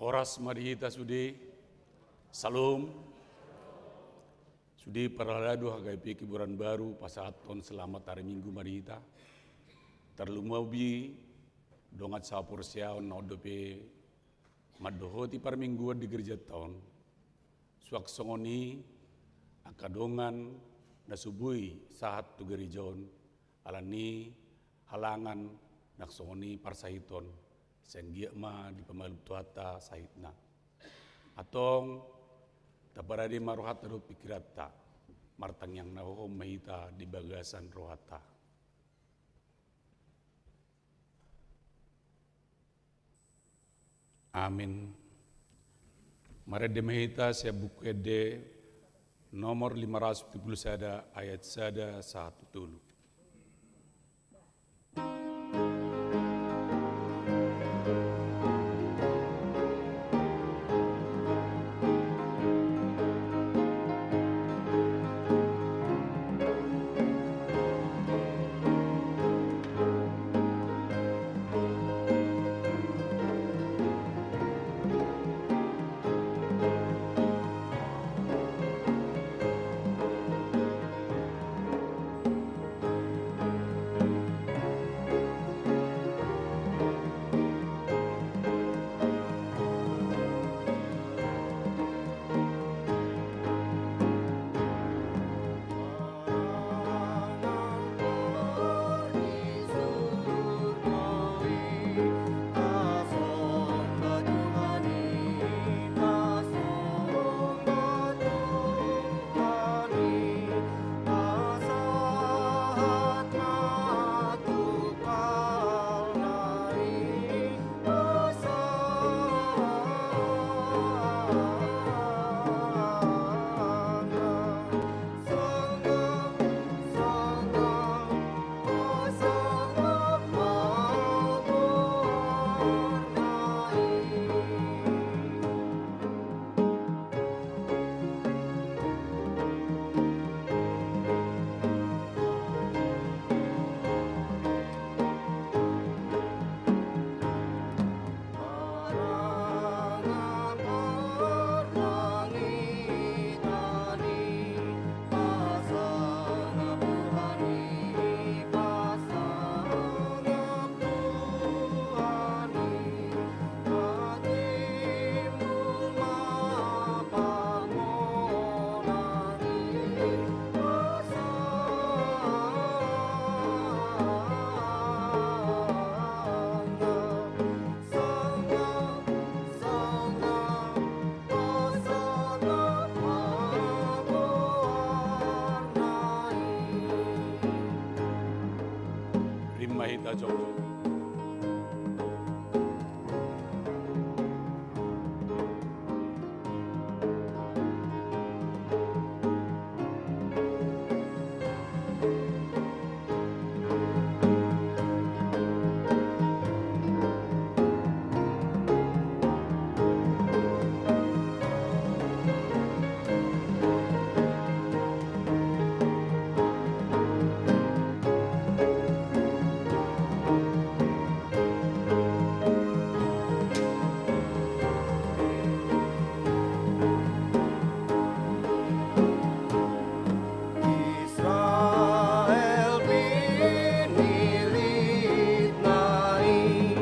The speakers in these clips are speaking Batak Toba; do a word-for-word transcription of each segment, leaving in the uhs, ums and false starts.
Horas ma di hita sude. Syalom. Sude parhalado, hagai pe keburan baru, pasahathon selamat hari Minggu ma di hita. Tarlumobi dongan sahaporseaon na on dope mandohoti parmingguan di gerejanta on. Suang songon i angka dongan na so boi sahat tu gereja on, alani halangan na songon i parsahiton, sai anggiat ma dipamalum Tuhanta sahitna. Antong, taparade ma rohanta dohot pingkiranta, martangiang na hohom ma hita di bagasan rohanta. Amin. Marende ma hita sian Buku Ende nomor lima ratus tujuh puluh sada, ayat sada sahat tu tolu. Rima hita jongjong. Israel pinillit na i,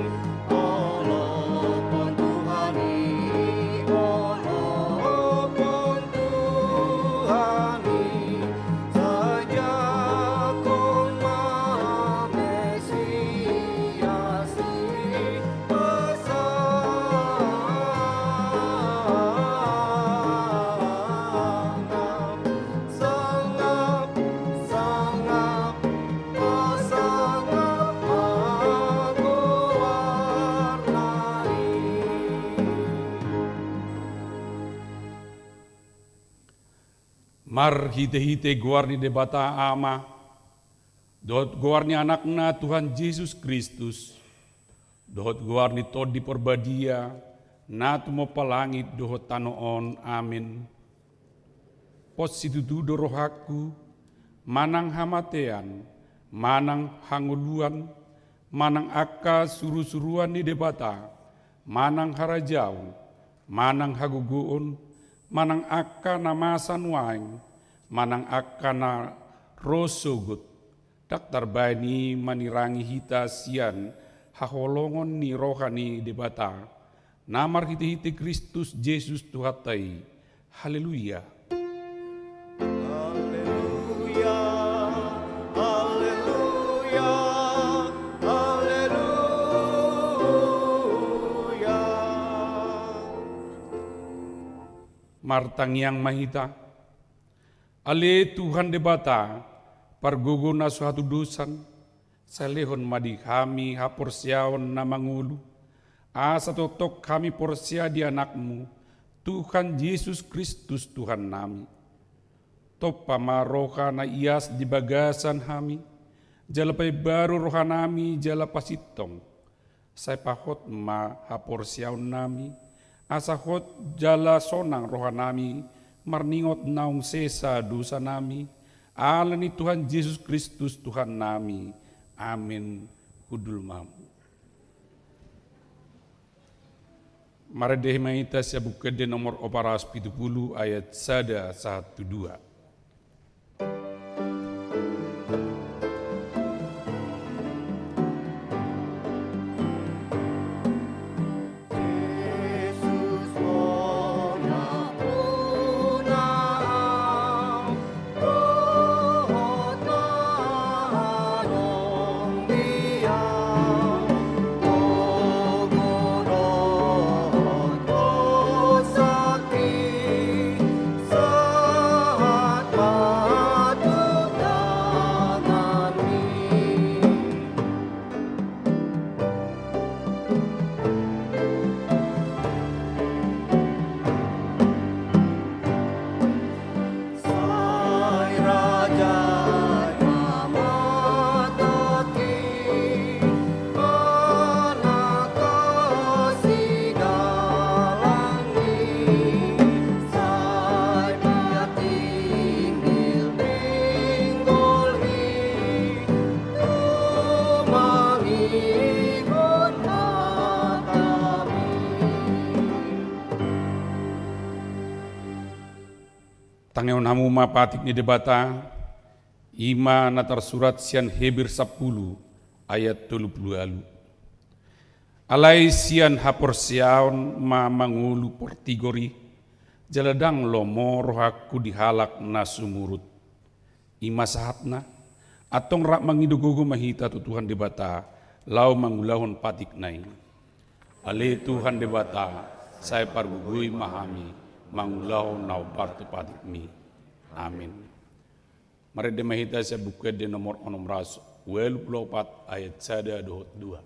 olo pon Tuhan i, olo pon Tuhan i, sajakon ma Mesias i. Marhitehite goar ni Debata Ama, dohot goar ni Anakna Tuhan Jesus Kristus, dohot goar ni Tondi Parbadia, na tumompa langit dohot tano on. Amin. Pos situtu do rohangku, manang hamatean, manang hangoluan, manang angka surusuruan ni Debata, manang harajaon, manang hagogoon, manang angka na masa nuaeng, manang angka na ro sogot, ndang tarbahen i manirangi hita sian haholongon ni roha ni Debata, na marhitehite Kristus Jesus Tuhanta i. Haleluya. Haleluya, haleluya, haleluya. Martangiang ma hita. Ale Tuhan Debata, pargogo na so hatudosan, sai lehon ma di hami haporseaon na mangolu, asa tongtong hami porsea di Anakmu, Tuhan Jesus Kristus Tuhannami. Tompa ma roha na ias di bagasan hami, jala paimbaru rohanami jala pasintong. Sai pahot ma haporseaonnami, asa hot jala sonang rohanami marningot naung sesa dosanami, ala ni Tuhan Jesus Kristus Tuhannami. Amen. Hundul ma hamu. Marende ma hita sian Buku Ende nomor opat ratus pitu pulu ayat sada sahat tu dua. Tangihon hamu ma patik ni Debata, i ma na tarsurat sian Heber sampulu ayat tolu pulu ualu. Alai sian haporseaon ma mangolu portigor i, jala ndang lomo rohangku di halak na sumurut. I ma sahatna, antong rap mangido gogo ma hita tu Tuhan Debata, laho mangulahon patikna i. Ale Tuhan Debata, sai pargogoi ma hami, mangulahon na hombar tu patikmi. Amin. Marende ma hita sian Buku Ende nomor onom ratus ualu pulu opat ayat sada dohot dua.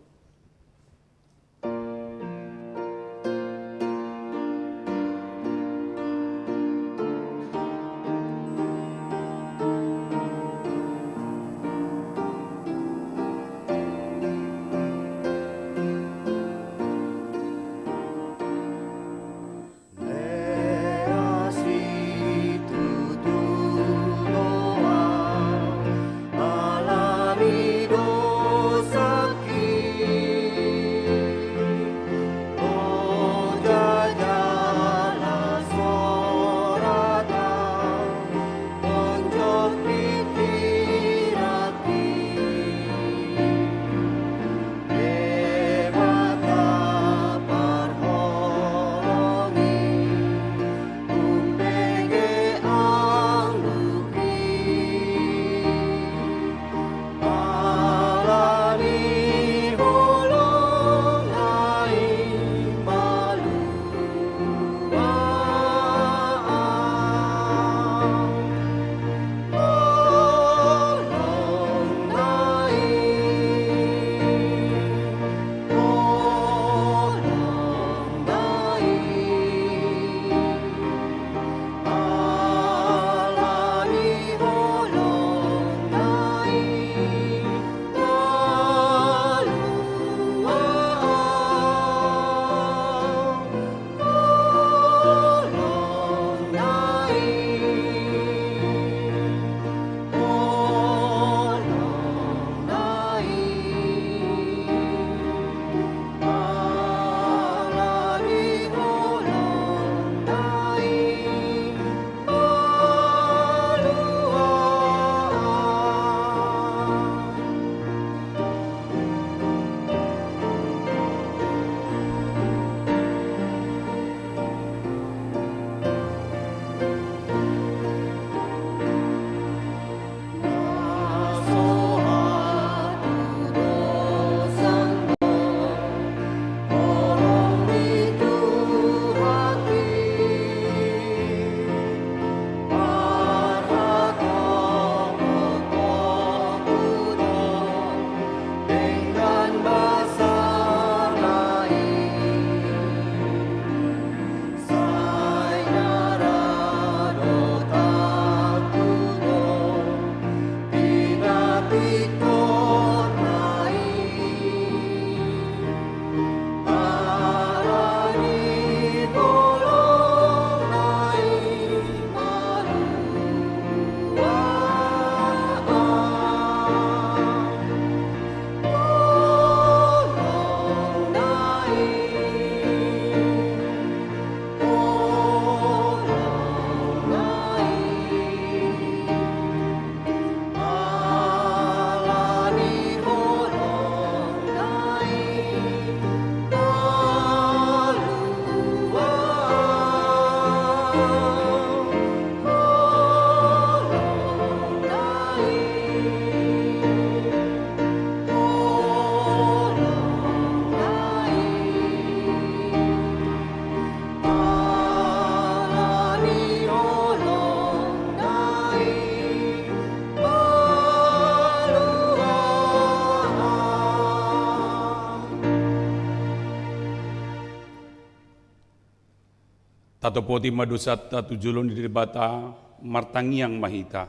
Tatopoti ma dosanta tu jolo ni Debata, martangiang ma hita.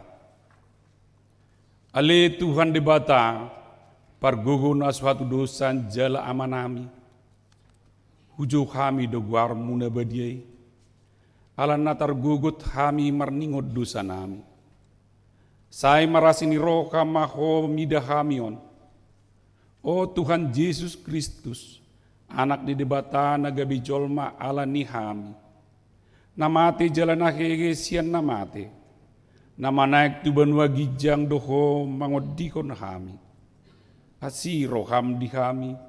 Ale Tuhan Debata, pargogo na so hatudosan jala Amanami, hujou hami do goarmu na badia i, ala na targogot hami marningot dosanami. Sai marasi ni roha ma Ho mida hami on. O Tuhan Jesus Kristus, Anak ni Debata na gabe jolma ala ni hami, na mate jala na hehe sian na mate, na manaek tu banua ginjang do Ho mangondihon hami. Asi roham di hami,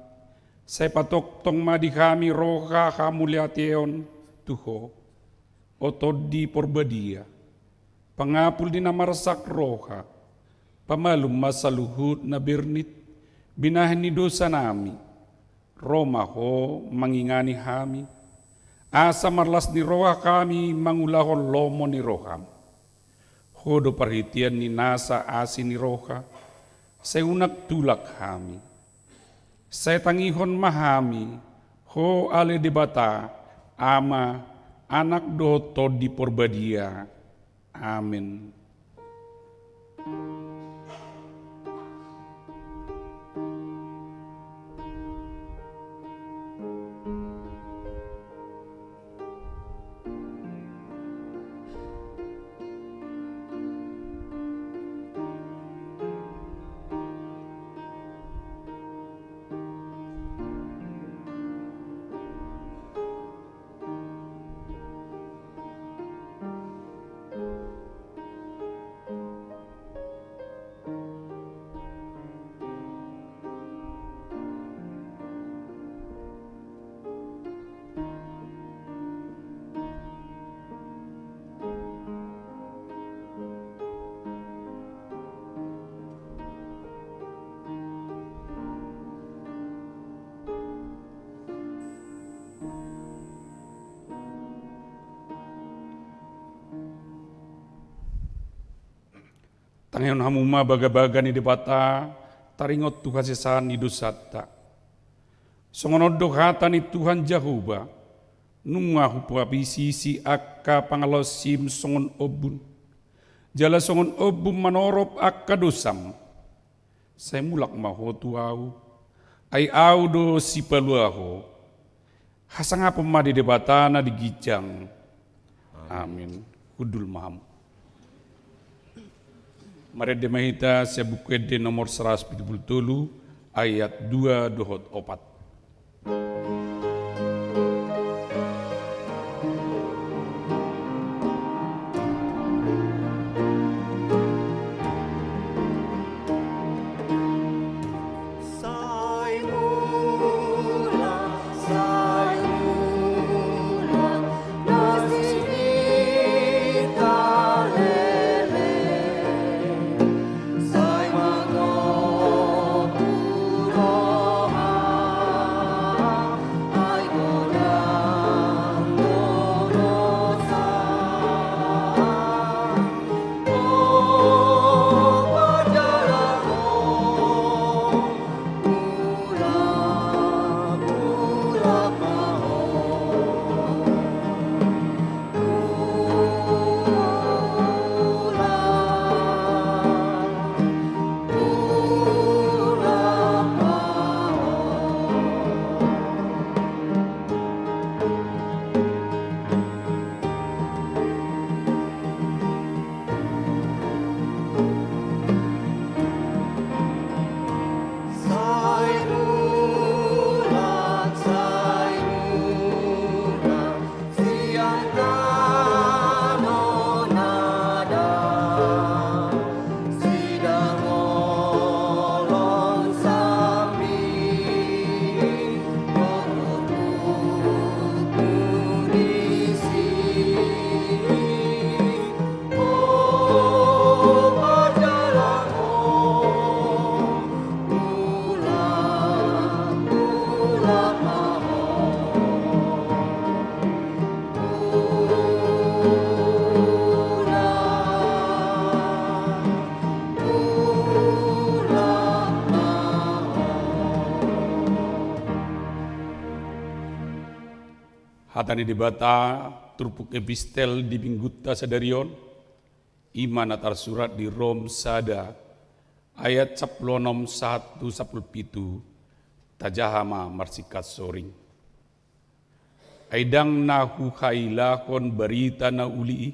sai patongtong ma di hami roha hamauliateon tu Ho. O Tondi Porbadia, pangapul ni na marsak roha, pamalum ma saluhut na bernit, binahen ni dosanami, ro ma Ho mangingani hami, asa marlas ni roha hami mangulahon lomo ni roham. Ho do parhitean ni nasa asi ni roha, sai unang tulak hami. Sai tangihon ma hami, Ho ale Debata, Ama, Anak dohot Tondi Porbadia. Amen. Tangihon hamu ma bagabaga ni Debata, taringot tu hasesaan ni dosanta. Songon on do hata ni Tuhan Jahowa, nunga hupapisisi angka pangalaosim songon ombun, jala songon ombun manorop angka dosam. Sai mulak ma ho tu Ahu, ai Ahu do Sipalua ho. Hasangapon ma di Debata na di ginjang. Amin. Hundul ma hamu. Marende ma hita sian Buku Ende nomor seratus pitu pulu tolu, ayat dua dohot opat. Hata ni Debata, Turpuk epistel di minggunta sadari on, i ma na tarsurat di Rom sada, ayat sampulu onom sahat tu sampulu pitu, tajaha ma marsingkat soring. Ai ndang na huhailahon barita na uli i,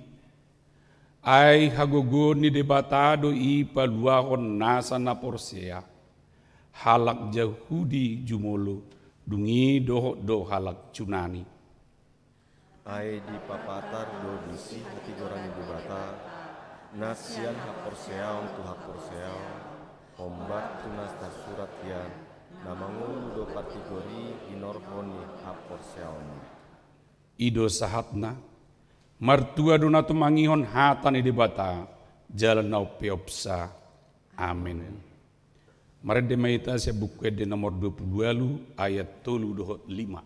ai hagogoon ni Debata do i paluahon nasa na porsea, halak Jahudi jumolo, dung i dohot do halak Junani. Ai dipapatar do disi hatigoran ni Debata, na sian haporseaon tu haporseaon, hombar tu na tarsurat hian, na mangolu do partigor i hinorhon ni haporseaonna. I do sahatna, martua do na tumangihon hata ni Debata, jala na umpeopsa. Amen. Marende ma hita sian Buku Ende nomor dua pulu ualu ayat tolu dohot lima.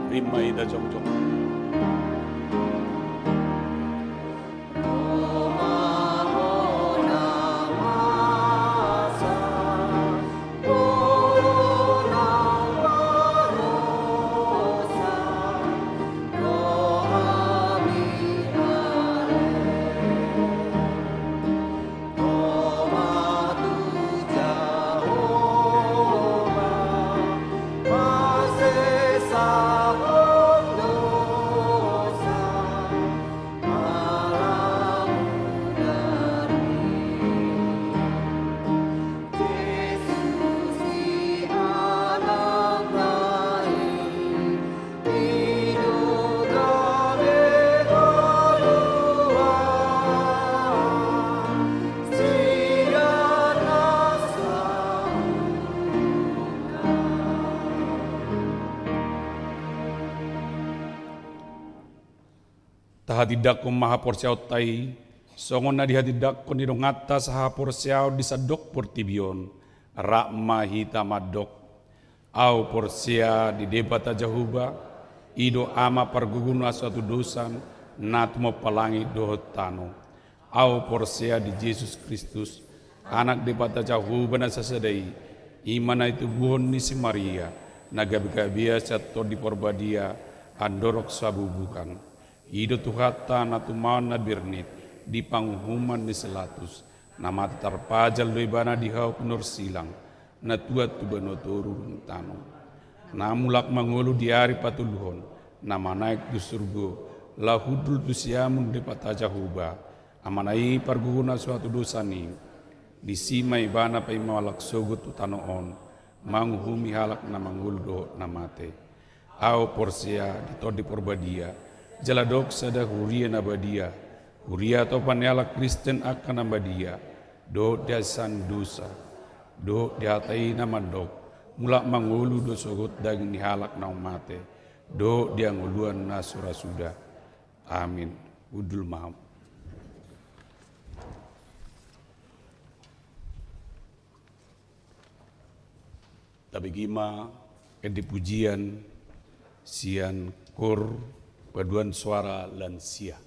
Rima ida jongjong. Tahatindangkon ma haporseaonta i, songon na dihatindangkon ni donganta sahaporseaon di sandok portibi on, rap ma hita mandok. Ahu porsea di Debata Jahowa, i do Ama pargogo na so hatudosan, na tumompa langit dohot tano. Ahu porsea di Jesus Kristus, Anak Debata Jahowa na sasada i, i ma na itubuhon ni si Maria, na gabe-gabea sian Tondi Parbadia, andorang so habubuhan. I do Tuhanta na tumaon na bernit di panguhuman ni si Latus, na mate tarpajal do ibana di hau pinarsilang, na tuat tu banua toru dung tano. Na mulak mangolu di ari patoluhon, na manaek tu surgo, laho hundul tu siamun Debata Jahowa, Amana i pargogo na so hatudosan i. Disi ma ibana paima halak sogot tu tano on, manguhumi halak na mangolu dohot na mate. Ahu porsea di Tondi Parbadia, jala adong sada huria na badia, huria atopan ni halak Kristen angka na badia, dohot di hasesaan dosa, dohot di hata i na mandok, mulak mangolu do sogot daging ni halak naung mate, dohot di hangoluan na so ra suda. Amin. Hundul ma hamu. Tabege ma ende pujian sian kor paduan suara lansia.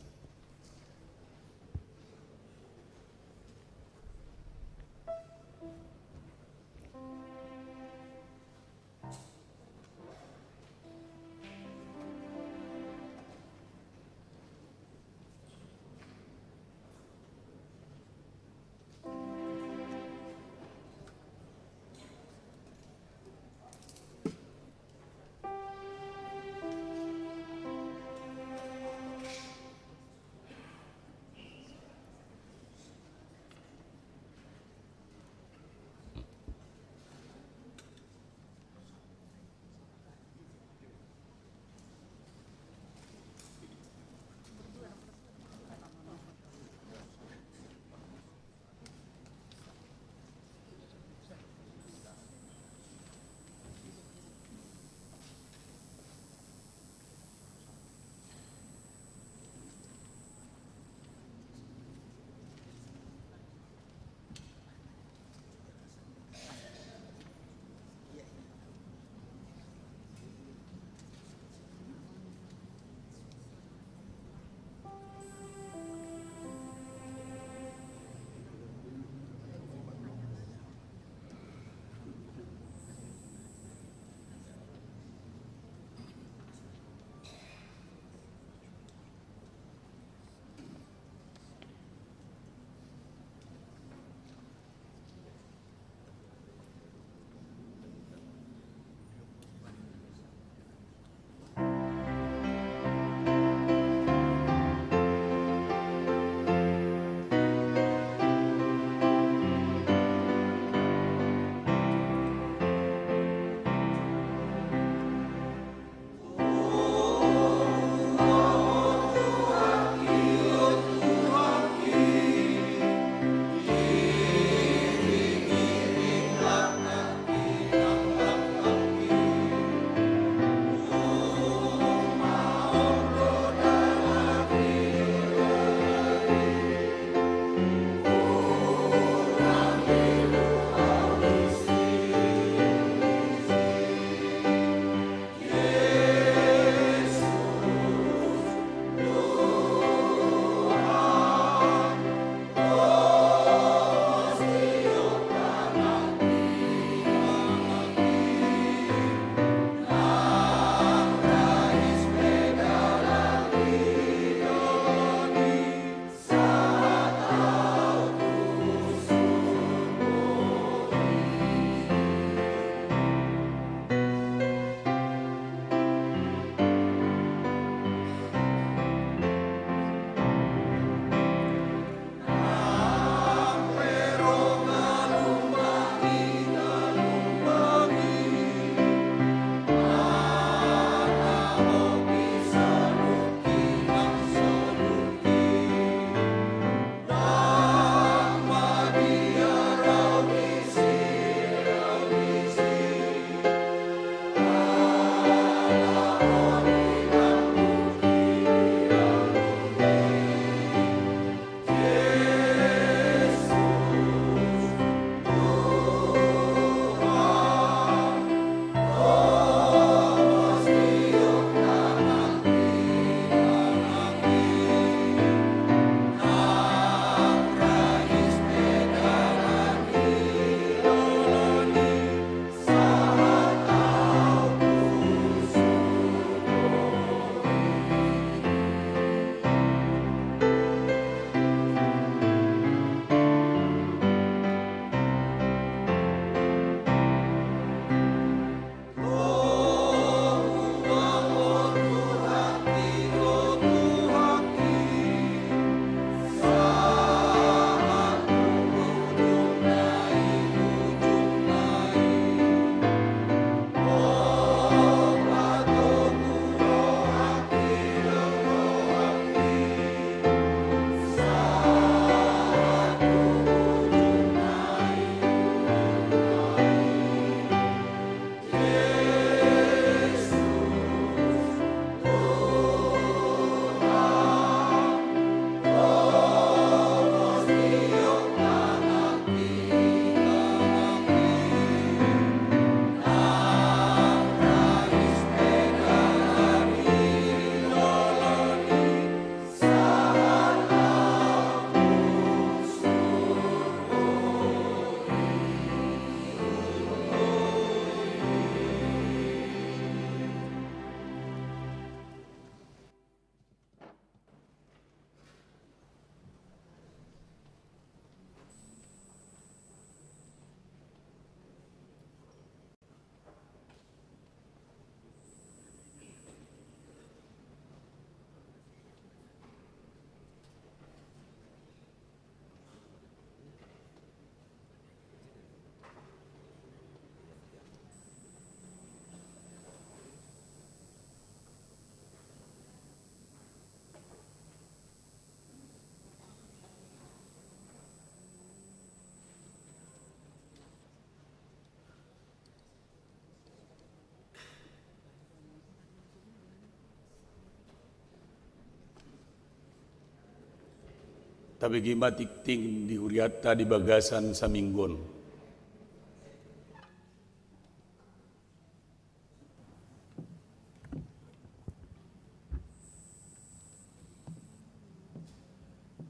Tabege ma tingting di hurianta di bagasan saminggu on.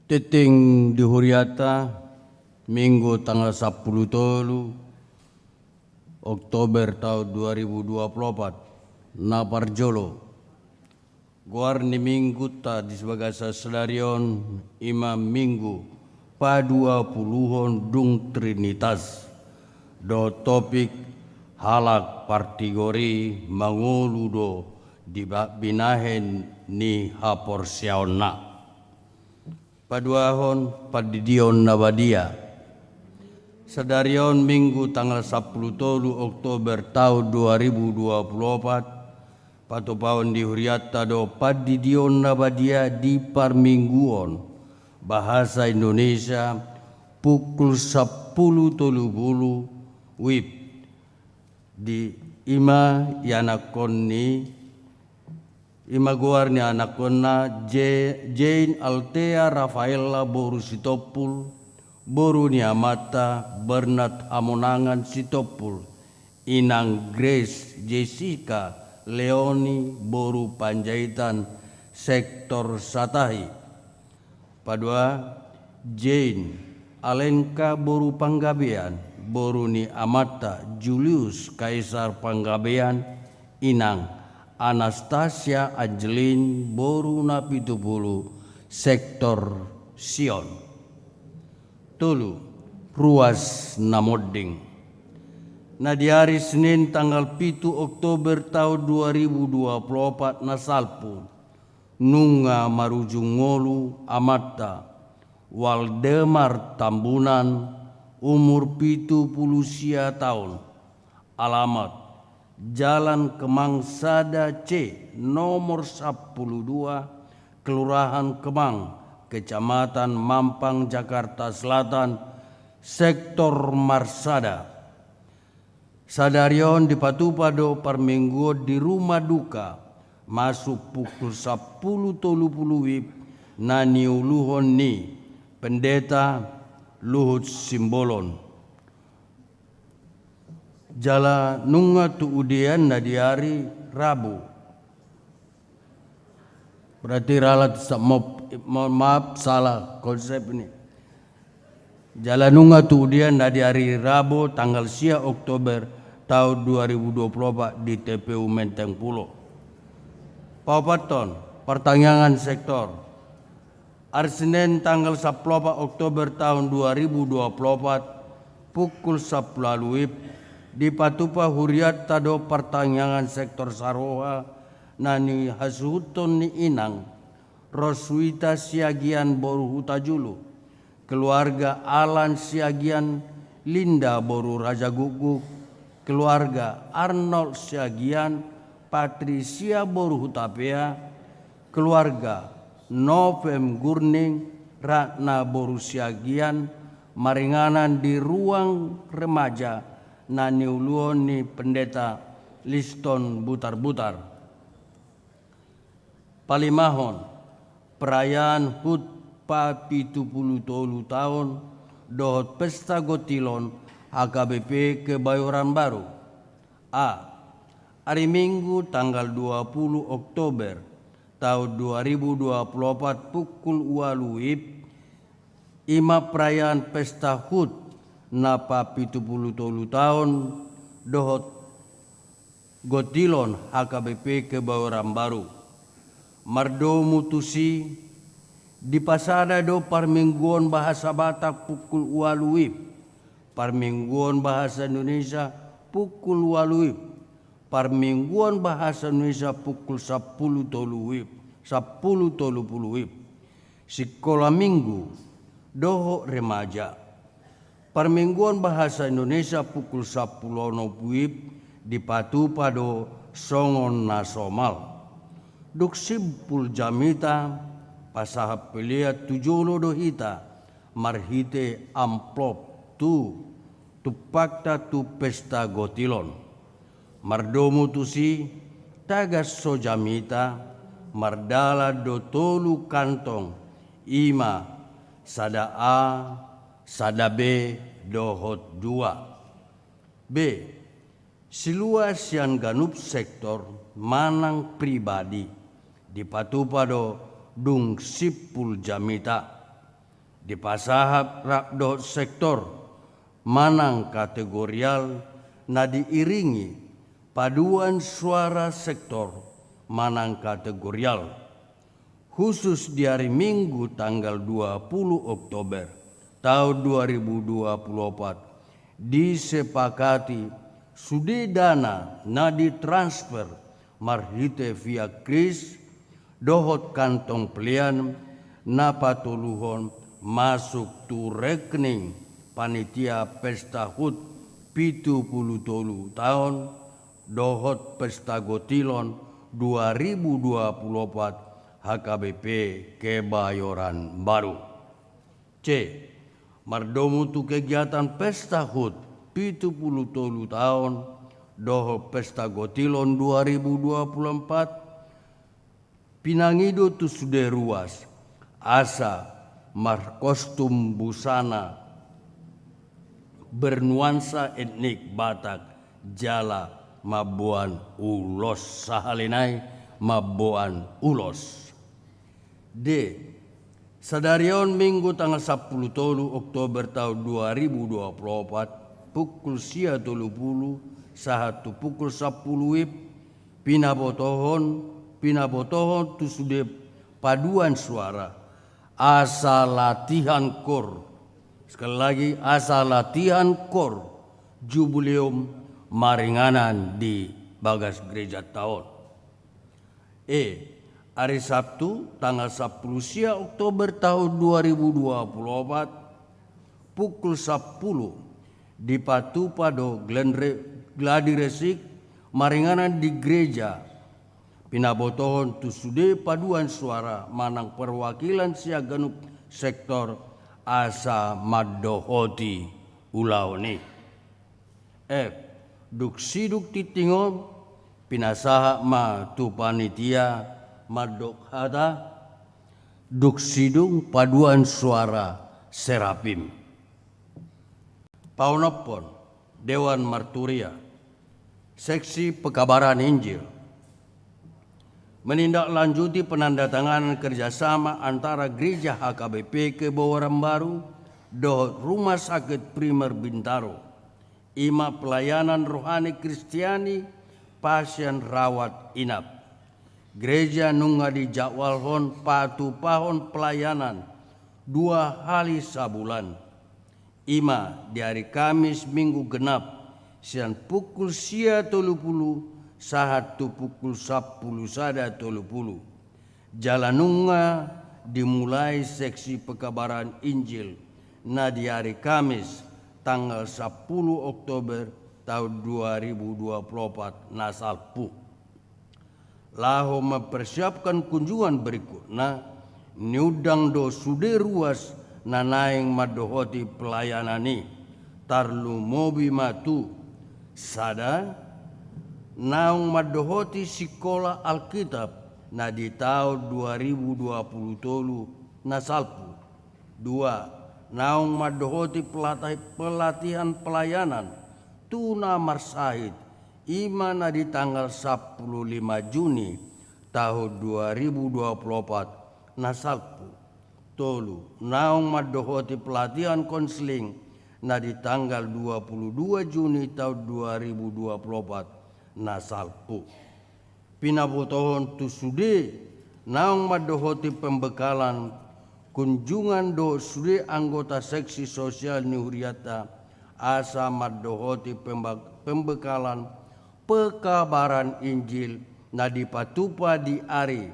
Tingting di hurianta, Minggu tanggal sampulu tolu Oktober taon dua ribu dua pulu opat, na parjolo. Goar ni minggunta di bagasan sadari on i ma Minggu paduapuluhon dung Trinitas. Dohot topik, halak partigor i mangolu do di ba-, binahen ni haporseaonna. Paduahon, pandidion na badia. Sadari on Minggu tanggal sampulu tolu Oktober taon dua ribu dua pulu opat, patupaon di hurianta do pandidion na badia di parmingguon bahasa Indonesia pukul sampulu tolu pulu wib. Di i ma ianakhon ni, i ma goar ni anakhonna, Je-, Jane Althea Rafaella boru Sitompul, boru ni amanta Bernard Hamonangan Sitompul, inang Grace Jessica Leoni boru Panjaitan, sektor Satahi. Padua, Jane Alenka boru Panggabean, boru ni amanta Julius Kaisar Panggabean, inang Anastasia Angelin boru Napitupulu, sektor Sion. Tolu, ruas na monding. Na di ari Senin tanggal pitu Oktober taon dua ribu dua pulu opat na salpu, nunga marujung ngolu amanta, Waldemar Tambunan, umur pitu pulu sia taon. Alamat, Jalan Kemang sada C, nomor sampulu dua, Kelurahan Kemang, Kecamatan Mampang, Jakarta Selatan, sektor Marsada. Sadari on dipatupa do parmingguon di rumah duka, masuk pukul sampulu tolu pulu wib, na niuluhon ni Pendeta Luhut Simbolon. Jala nunga tu udean na di ari Rabu. Berarti ralat sa-, mo-, mohon maaf, salah konsep ini. Jala nunga tu udean na di ari Rabu tanggal sia Oktober taon dua ribu dua pulu opat di T P U Menteng Pulo. Paopathon, partangiangan sektor. Ari Senin tanggal sampulu opat Oktober taon dua ribu dua pulu opat, pukul sampulu ualu wib, dipatupa hurianta do partangiangan sektor saroha na nihasuhuton ni inang Roswita Siagian boru Hutajulu, keluarga Alan Siagian, Linda boru Rajagukguk, keluarga Arnold Siagian, Patrisia boru Hutapea, keluarga Novem Gurning, Ratna boru Siagian, maringanan di ruang remaja na niuluhon ni Pendeta Liston Butarbutar. Palimahon, perayaan hut papitupulu tolu taon dohot pesta gotilon H K B P Kebayoran Baru. A. Ari Minggu tanggal dua pulu Oktober taon dua ribu dua pulu opat pukul ualu wib, i ma perayaan pesta hut na papitupulu tolu taon dohot gotilon H K B P Kebayoran Baru. Mardomu tusi, dipasada do parmingguon bahasa Batak pukul ualu wib, parmingguon bahasa Indonesia pukul ualu wib, parmingguon bahasa Indonesia pukul sampulu tolu wib, sampulu tolu pulu wib. Sikola minggu dohot remaja. Parmingguon bahasa Indonesia pukul sampulu onom wib dipatupa do songon na somal. Dung simpul jamita, pasahat pelean tu jolo do hita marhite amplop tu tumpakta tu pesta gotilon. Mardomu tusi, tagan so jamita, mardalan do tolu kantong, i ma sada A, sada B, dohot dua B. Silua sian ganup sektor manang pribadi dipatupa do dung simpul jamita. Dipasahat rap dohot sektor manang kategorial na diiringi paduan suara sektor manang kategorial. Khusus di ari Minggu tanggal dua puluh Oktober taon dua ribu dua puluh opat, disepakati sude dana na ditransfer marhite via kris dohot kantong pelean na patoluhon masuk tu rekening panitia Pesta HUT pitu puluh tolu taon dohot Pesta Gotilon dua ribu dua puluh opat H K B P Kebayoran Baru. C. Mardomu tu kegiatan Pesta HUT pitu puluh tolu taon dohot Pesta Gotilon dua ribu dua puluh empat, pinangido tu sude ruas asa markostum busana bernuansa etnik Batak jala mamboan ulos, sahali nai mamboan ulos. D. Sadari on Minggu tanggal sampulu tolu Oktober taon dua ribu dua puluh opat, pukul sia tolu puluh sahat tu pukul sampulu WIB, pinabotohon, pinabotohon tu sude paduan suara asa latihan kor. Sekali lagi, asa latihan kor jubileum maringanan di bagas gereja taon. E. Ari Sabtu tanggal sampulu sia Oktober taon dua ribu dua puluh opat, pukul sampulu, dipatupa do glenre-, gladi resik maringanan di gereja, pinabotohon tu sude paduan suara manang perwakilan sian ganup sektor asa mandohoti ulaon i. F. Dung sidung tingting on, pinasahat ma tu panitia mandok hata, dung sidung paduan suara Serapim. Paonomhon, Dewan Marturia, Seksi Pekabaran Injil. Menindaklanjuti penandatanganan kerjasama antara Gereja H K B P Kebayoran Baru dohot Rumah Sakit Primer Bintaro, i ma pelayanan rohani Kristiani, pasien rawat inap. Gereja nunga dijadwalhon patupahon pelayanan dua hali sabulan, i ma di ari Kamis Minggu Genap, sian pukul sia tolu puluh sahat tu pukul sampulu sada tolu puluh. Jala nunga dimulai seksi pekabaran Injil na di ari Kamis tanggal sampulu Oktober taon dua ribu dua puluh opat na salpu. Laho mempersiapkan kunjungan berikutna, niundang do sude ruas na naeng mandohoti pelayanan i, tarlumobi ma tu: sada, naung mandohoti sikola Alkitab na di taon dua ribu dua puluh tolu na salpu. Dua, naung mandohoti pelata-, pelatihan pelayanan tu na marsahit, i ma na di tanggal sampulu lima Juni taon dua ribu dua puluh opat na salpu. Tolu, naung mandohoti pelatihan konseling na di tanggal dua puluh dua Juni taon dua ribu dua puluh opat na salpu. Pinabotohon tu sude naung mandohoti pembekalan kunjungan dohot sude anggota seksi sosial ni hurianta asa mandohoti pembe-, pembekalan pekabaran Injil na dipatupa di ari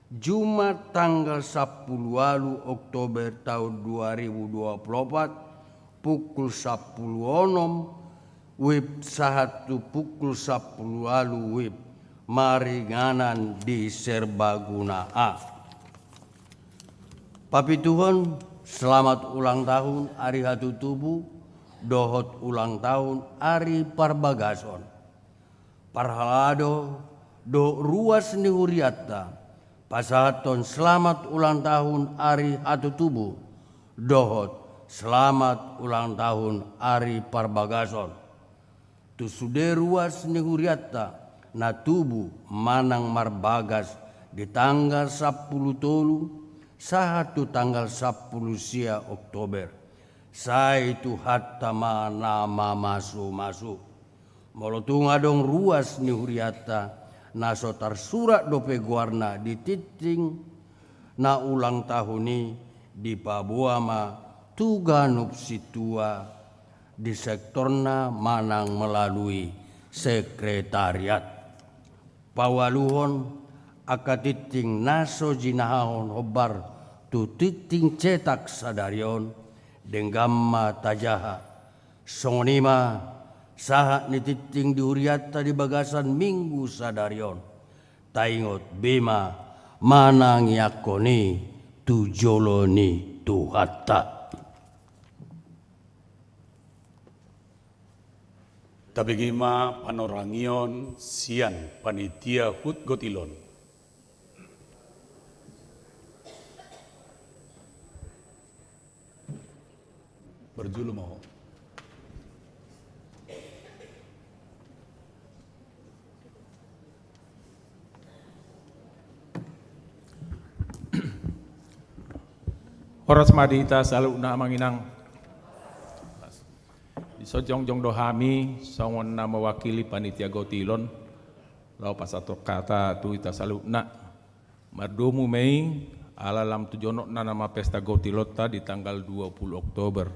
Jumat tanggal sampulu ualu Oktober taon dua ribu dua puluh opat, pukul sampulu onom WIB sahat tu pukul sampulu ualu WIB, maringanan di Serbaguna A. Papituhon, selamat ulang tahun ari hatutubu dohot ulang tahun ari parbagason. Parhalado dohot ruas ni hurianta pasahathon selamat ulang tahun ari hatutubu dohot selamat ulang tahun ari parbagason tu sude ruas ni hurianta na tubu manang marbagas di tanggal sampulu tolu sahat tu tanggal sampulu sia Oktober. Sai Tuhanta ma na mamasumasu. Molo tung adong ruas ni hurianta na so tarsurat dope goarna di tingting na ulang tahun i, dipaboa ma tu ganup sintua di sektorna manang melalui sekretariat. Paualuhon angka tingting na so jinahahon hombar tu tingting cetak sadari on, denggan ma tajaha. Songon i ma sahat ni tingting di hurianta di bagasan minggu sadari on. Taingot be ma manangiangkon i tu jolo ni Tuhanta. Tabege ma panorangion sian panitia hut gotilon. Parjolo ma ho. Horas ma di hita saluhutna, Amang Inang. Dison jongjong do hami songon na mewakili panitia gotilon laho pasahat hata tu hita saluhutna. Mardomu ma i, ala lam tu jonokna nama pesta gotilonta di tanggal dua pulu Oktober.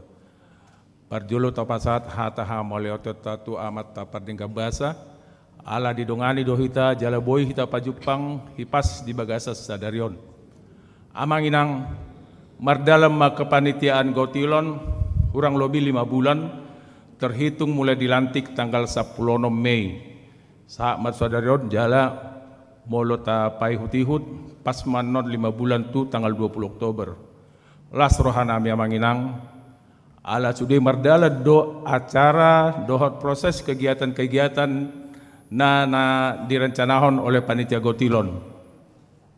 Parjolo tapasahat hata hamauliateonta tu Amanta Pardenggan Basa, ala didongani do hita jala boi hita pajumpang hipas di bagasan sadari on. Amang Inang, mardalan ma kepanitiaan gotilon hurang lobi lima bulan, terhitung mulai dilantik tanggal sampulu onom Mei. Sahat ma tu sadari on jala molo tapaihut-ihut, pas ma annon lima bulan tu tanggal dua pulu Oktober. Las rohanami, Amang Inang, ala sude mardalan do acara dohot proses kegiatan-kegiatan na, na direncanahon oleh panitia gotilon.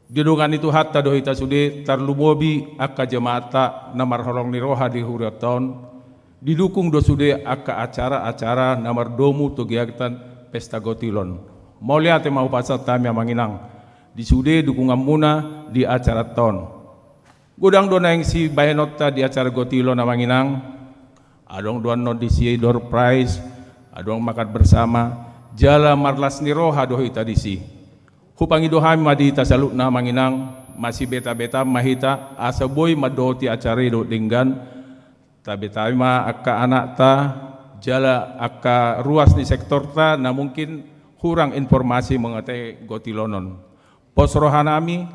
Didongani Tuhanta do hita sude, tarlumobi angka jamaatta na marholong ni roha di hurianta on. Didukung do sude angka acara-acara na mardomu tu kegiatan pesta gotilon. Mauliate ma hupasahat hami, Amang Inang, di sude dukunganmuna di acaranta on. Godang do naeng sibahenonta di acara gotilon, Amang Inang. Adong do annon disi door prize, adong makan bersama, jala marlas ni roha do hita disi. Hupangido hami ma di hita saluhutna, Amang Inang, masibeta-beta ma hita asa boi mandohoti acara i dohot denggan. Tabeta ma angka anakta jala angka ruas ni sektorta na mungkin hurang informasi mengenai gotilon on. Pos rohanami,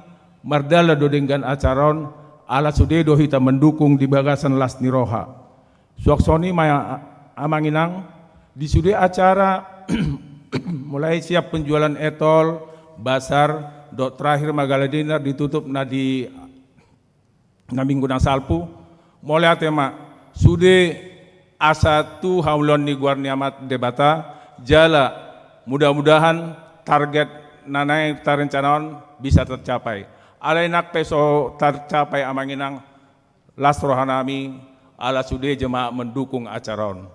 mardalan do denggan acara on, ala sude do hita mendukung di bagasan las ni roha. Suang songon i ma, Amang Inang, di sude acara mulai sian penjualan etol, bazar, dohot terakhir ma gala dinner, ditutup na di na minggu na salpu. Mauliate ma, sude asa tu hamuliaon ni goar ni Amanta Debata, jala mudah-mudahan target na naeng tarencanahon bisa tercapai. Alai nang pe so tercapai, Amang Inang, las rohanami, ala sude jemaat mendukung acara on.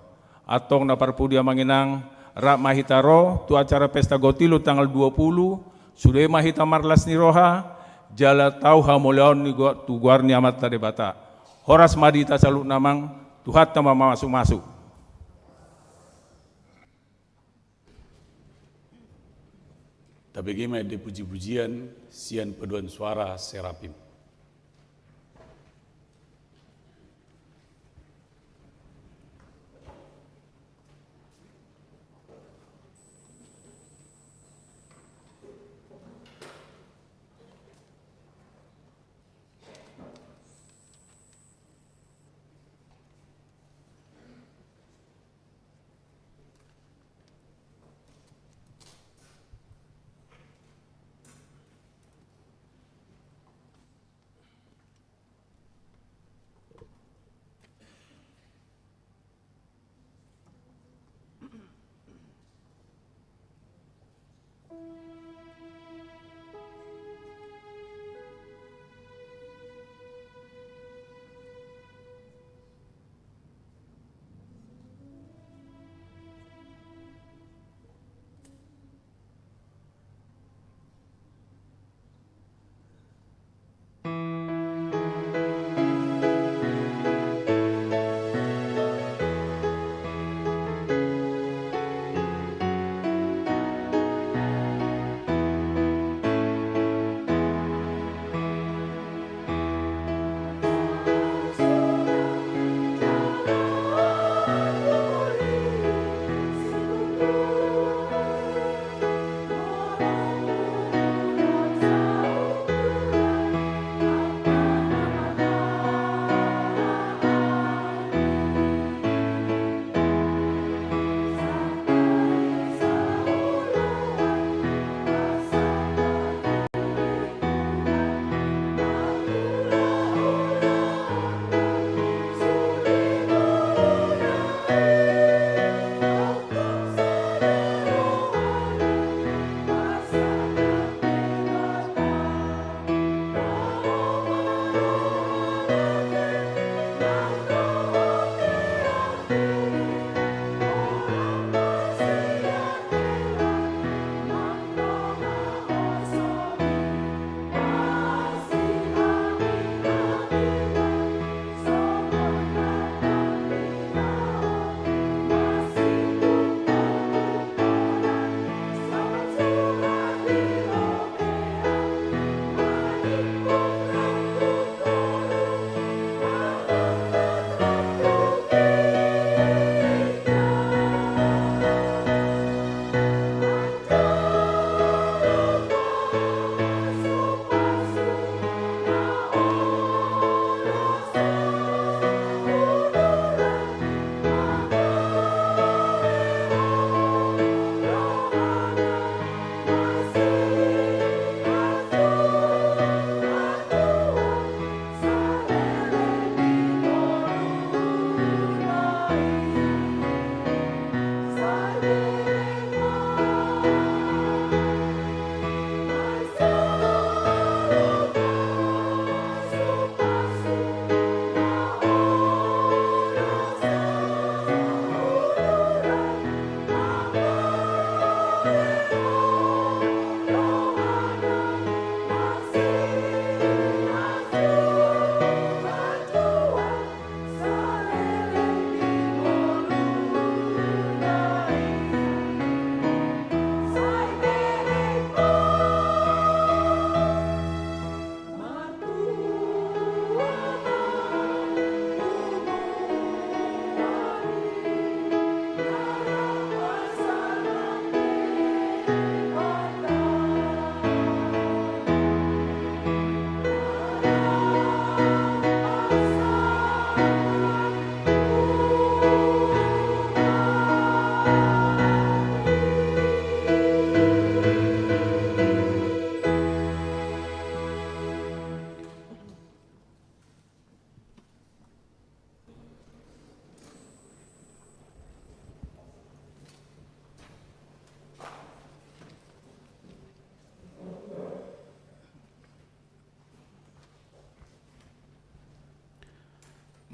Antong na parpudi, Amang Inang, rap ma hita ro tu acara pesta gotilon tanggal dua pulu, sude ma hita marlas ni roha, jala tau hamuliaon ni go-, tu goar ni Amanta Debata. Horas ma di hita saluhutna, Amang, Tuhanta ma mamasumasu. Tabege ma ende puji-pujian sian paduan suara Serapim.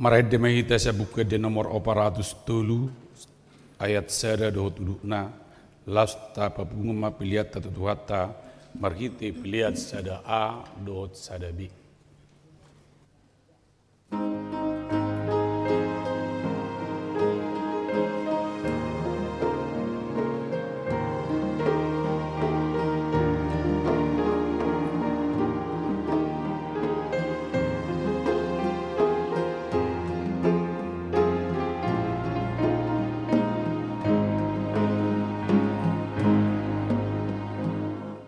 Marende ma hita sian Buku Ende nomor opat ratus tolu, ayat sada dohot udutna. Laos tapapungu ma peleanta tu Tuhanta marhite pelean sada A dohot sada B.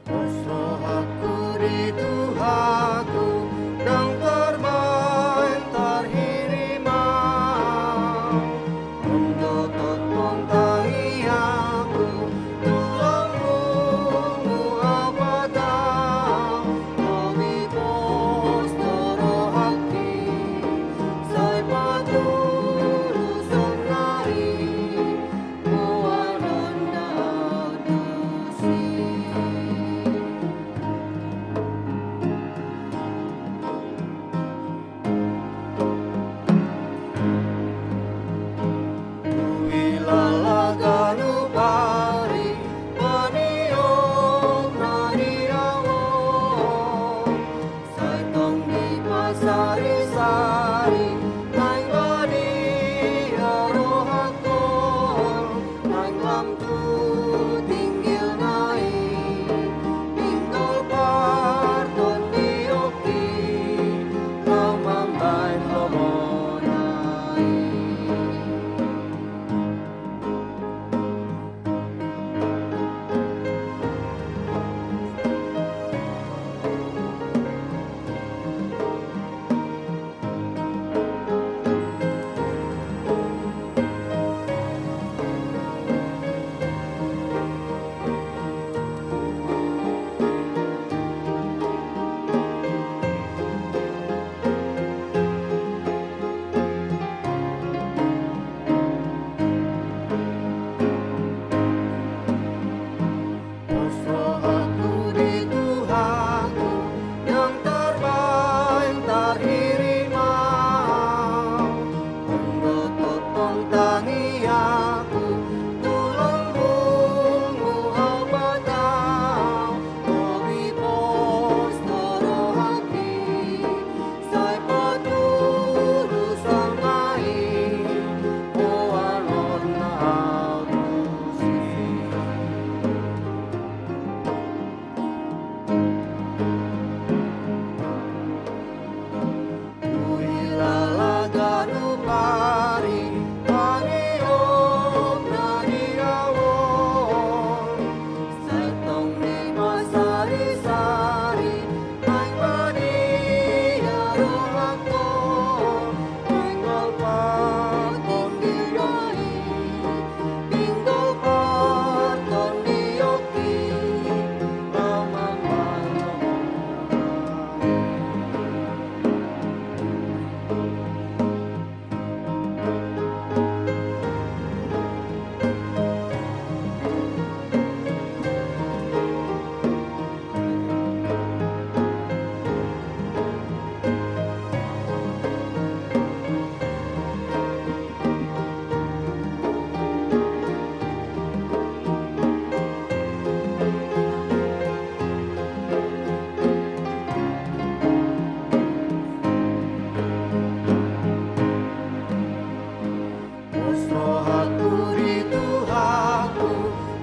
Pos rohangku di Tuhanku, ndang tarbaen tarhirim au. On do tongtong tangiangku tu lambungmu, Ahu patau. Lobi pos do rohangki, sai patuluson na i. Sai tong dipasari-sari, naeng badia rohangkon, naeng lam tu tinggil na i, pinggol partondionki, lam mambaen lomo na i. Pos rohangku di Tuhanku, ndang tarbaen tarhirim au. On do tongtong tangiangku, tu lambungmu Ahu patau. Lobi pos do rohangki, sai patuluson na i, boanonna ahu tusi. Huilala ganup ari, pangidoan na di ahu on. Sai tong dipasari-sari, naeng badia rohangkon, naeng lam partondionki, pinggol partondionki, lam mambaen lomo na i. Pos rohangku di Tuhanku,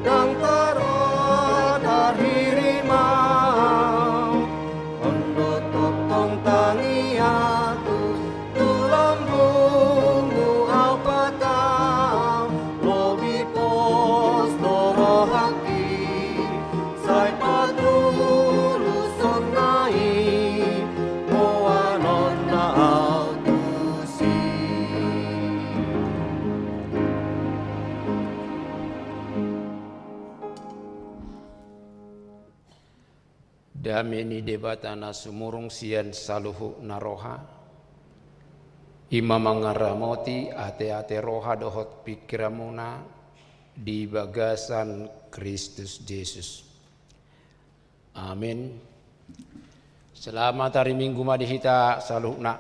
ndang tarbaen tarhirim au. On do tongtong tangiangku, tu lambungmu Ahu patau. Lobi pos do rohangki, sai patuluson na i, boanonna ahu tusi. Dame ni Debata na sumurung sian saluhutna roha, i ma mangaramoti ateate roha dohot pingkiranmuna di bagasan Kristus Jesus. Amin. Selamat hari Minggu ma di hita saluhutna.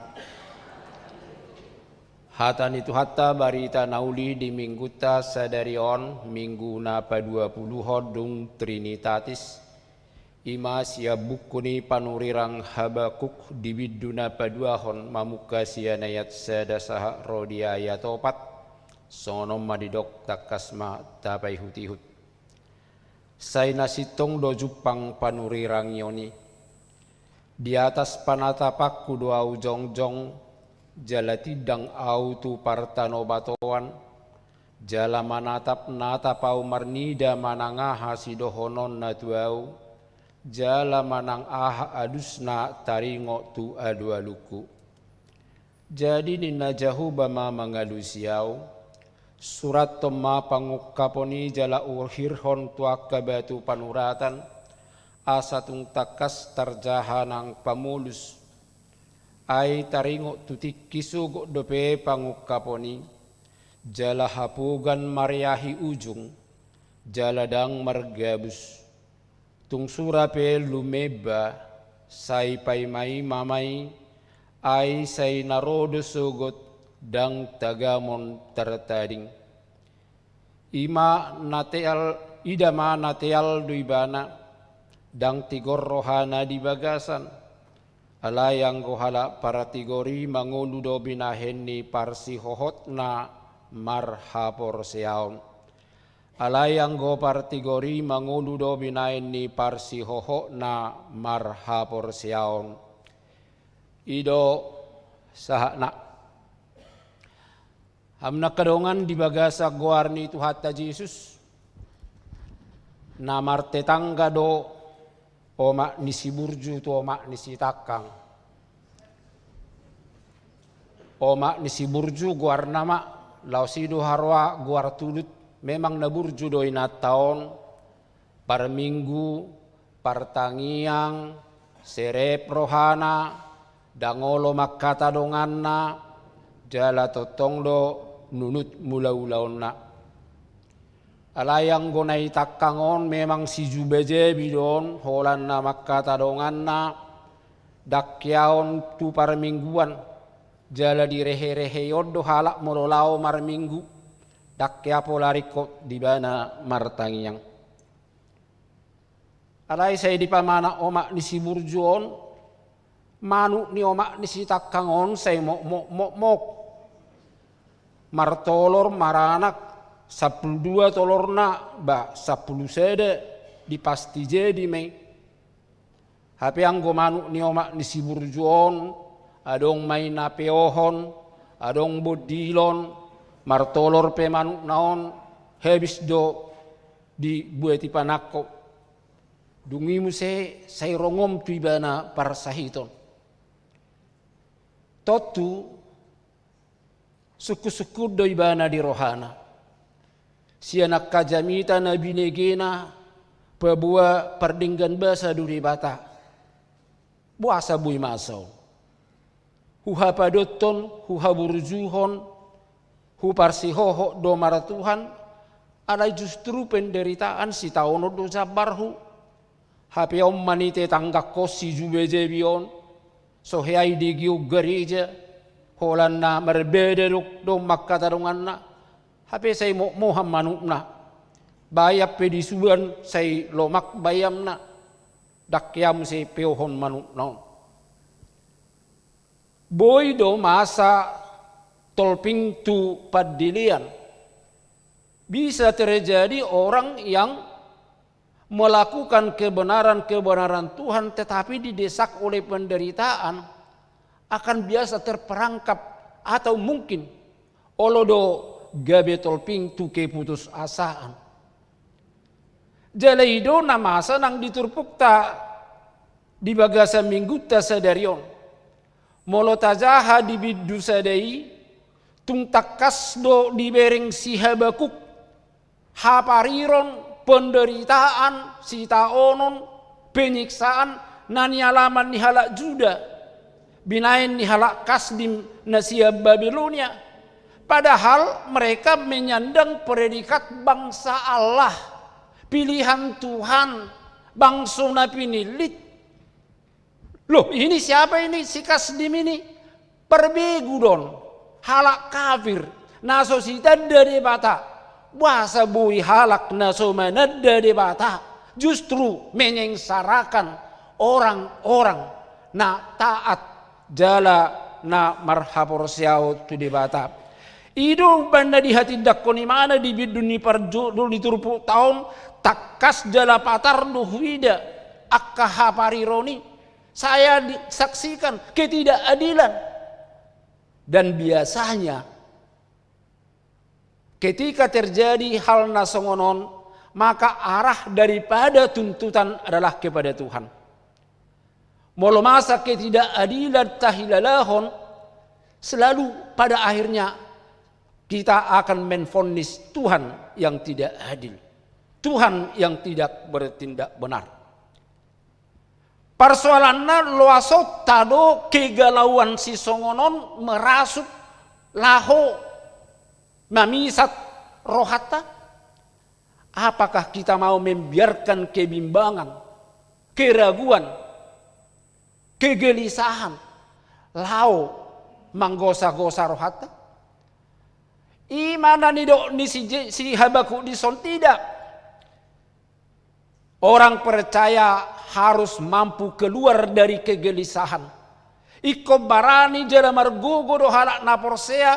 Hata ni Tuhanta, barita na uli di Minggunta sadari on, Minggu na paduapuluhon dung Trinitatis, i ma sian buku ni panurirang Habakuk di bindu na paduahon, mamungka sian ayat sada sahat ro di ayat opat. Songon on ma didok, tangkas ma tapaihutihut. Sai na sintong do jumpang panurirang i on i. Di atas panatapanku do ahu jongjong, jala tindang ahu tu partanobatoan, jala manatapnatap ahu marnida manang aha sidohononna tu ahu, jala manang aha alusna taringot tu alualungku. Jadi ninna Jahowa ma mangalusi ahu: Surathon ma pangungkapon i jala uhirhon tu angka batu panuratan, asa tung tangkas tarjaha nang pamolus. Ai taringot tu tingki sogot dope pangungkapon i, jala hapogan mareahi ujung, jala ndang margabus. Tung sura pe lumeba, sai paimaima ma i, ai sai na ro do sogot, ndang tagamon tartading. I ma na teal, ida ma na teal do ibana, ndang tigor rohana di bagasan. Alai anggo halak partigor i mangolu do binahen ni parsihohotna marhaporseaon. Alai anggo partigor i mangolu do binahen ni parsihohotna marhaporseaon. I do sahatna. Hamu na angka dongan, di bagasan goar ni Tuhanta Jesus, na martetangga do omak ni si burju tu omak ni si tangkang. Omak ni si burju goarna ma, laos i do haroa goar tulut, memang na burju do inanta on, parminggu, partangiang, serep rohana, ndang olo mangkata donganna, jala tongtong do nunut mulaulaonna. Alai anggo na i tangkang on memang sijubajabi do on, holan na mangkata donganna, ndang hea on tu parmingguan, jala direherehei on do halak molo laho marminggu, ndang hea pola ringkot di ibana martangiang. Alai sai dipamana omak ni si burju on, manuk ni omak ni si tangkang on sai mokmok, mokmok. Martolor, maranak, sampulu dua tolorna, ba sampulu sada, dipasti jadi ma i. Hape anggo manuk ni omak ni si burju on, adong ma i na peohon, adong bondilon, martolor pe manukna on, habis do dibuati panangko. Dung i muse sai rongom tu ibana parsahiton. Tontu sungkunsungkun do ibana di rohana sian angka jamita na binegena, paboa pardenggan basa do Debata. Boasa boi masa on? Huhapadothon, huhaburjuhon, huparsihohot do martuhan, alai justru penderitaan sitaonon do jambarhu. Hape on ma nian tetanggangkon sijubajabi on, so hea i digehon gareja, holan na marbeda do, do mangkata donganna, hape sai mokmohan manukna. Bayam pe disuan sai lomak bayamna, ndang hea muse peohon manukna on. Boi do masa tolping tu pandelean. Bisa terjadi orang yang melakukan kebenaran-kebenaran Tuhan tetapi didesak oleh penderitaan, akan biasa terperangkap atau mungkin olo do gabe tolping tu keputusasaan. Jala i do na masa nang di turpukta di bagasan minggunta sadari on. Molo tajaha di bindu sada i, tung tangkas do dibereng si Habakuk hapariron, penderitaan, sitaonon, penyiksaan na nialaman ni halak Juda, binahen ni halak Kasdim na sian Babilonia. Padahal mereka menyandang predikat bangsa Allah, pilihan Tuhan, bangso na pinillit. Loh, ini siapa ini si Kasdim ini? Parbegu do on. Halak kafir, na so sitanda Debata, boasa boi halak na so mananda Debata justru menyengsarakan orang-orang na taat jala na marhaporseaon tu Debata. I do umbahen na dihatindangkon imana di bindu ni parjolo ni turpukta on, tangkas jala patar do huida angka hapariron i. Saya di-, saksikan ketidakadilan. Dan biasanya ketika terjadi hal na songon on, maka arah daripada tuntutan adalah kepada Tuhan. Molo masa ketidakadilan tahilalahon, selalu pada akhirnya kita akan menvonis Tuhan yang tidak adil, Tuhan yang tidak bertindak benar. Parsoalanna, loasonta do kegalauan sisongon on merasuk laho mamisat rohanta? Apakah kita mau membiarkan kebimbangan, keraguan, kegelisahan laho manggosa-gosa rohanta? I ma na nidok ni si Je-, si Habakuk dison, tidak. Orang percaya harus mampu keluar dari kegelisahan. Ingkon barani jala margogo do halak na porsea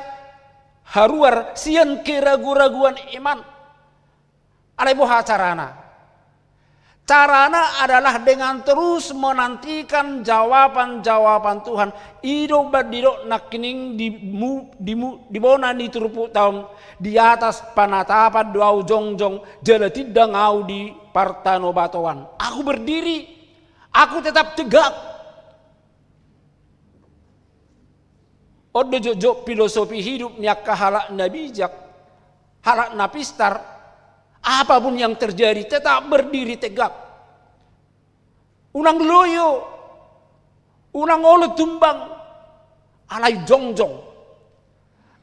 haruar sian keragu-raguan iman. Alai boha carana? Carana adalah dengan terus menantikan jawaban-jawaban Tuhan. I do umbahen didok nangkining di mu-, di mu-, di bona ni turpukta on, di atas panatapan do ahu jongjong, jala tindang ahu di partanobatoan. Aku berdiri, aku tetap tegak. On do jotjot filosofi hidup ni angka halak na bijak, halak na pistar. Apapun yang terjadi, tetap berdiri tegak. Unang loyo, unang olo tumbang, alai jongjong.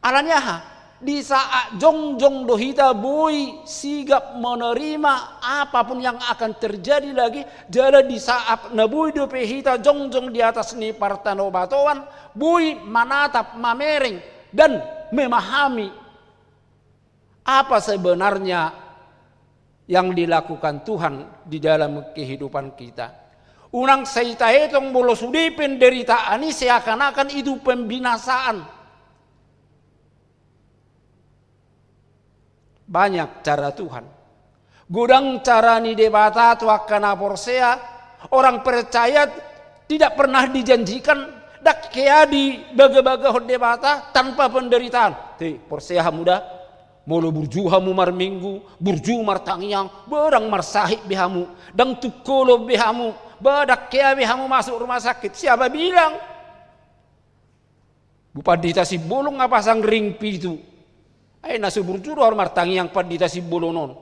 Alani aha? Di saat jongjong do hita boi sigap menerima apapun yang akan terjadi lagi, jala di saat na boi dope hita jongjong di atas ni partanobatoan, boi manatap, mamereng, dan memahami apa sebenarnya yang dilakukan Tuhan di dalam kehidupan kita. Unang sai taetong molo sude penderitaan i seakan-akan itu pembinasaan. Banyak cara Tuhan. Godang cara ni Debata tu angka na porsea. Orang percaya tidak pernah dijanjikan, ndang hea dibagabagahon Debata tanpa penderitaan. Te, porsea hamu da, molo burju hamu marminggu, burju martangiang, ba ndang marsahit be hamu, ndang tungkolon be hamu, ba ndang hea be hamu masuk rumah sakit. Siapa bilang? Bo Pandita Simbolon nga pasang ring pitu. Ai na so burju do hamu martangiang Pandita Simbolon on.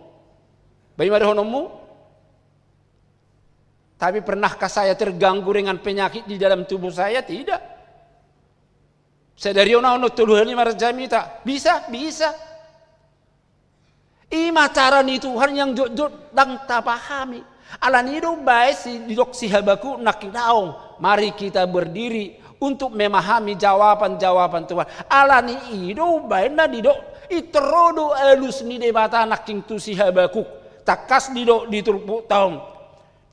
Ba i ma dohononmu? Tapi pernahkah saya terganggu dengan penyakit di dalam tubuh saya? Tidak. Sadari on ahu tolu hali marjamita. Bisa, bisa. I ma cara ni Tuhan yang jotjot ndang tapahami. Alani i do baen si, didok si Habakuk nangkin, daong, mari kita berdiri untuk memahami jawaban-jawaban Tuhan. Alani i do baen na didok, pintor ro do alus ni Debata nangkin tu si Habakuk. Tangkas didok di turpukta on.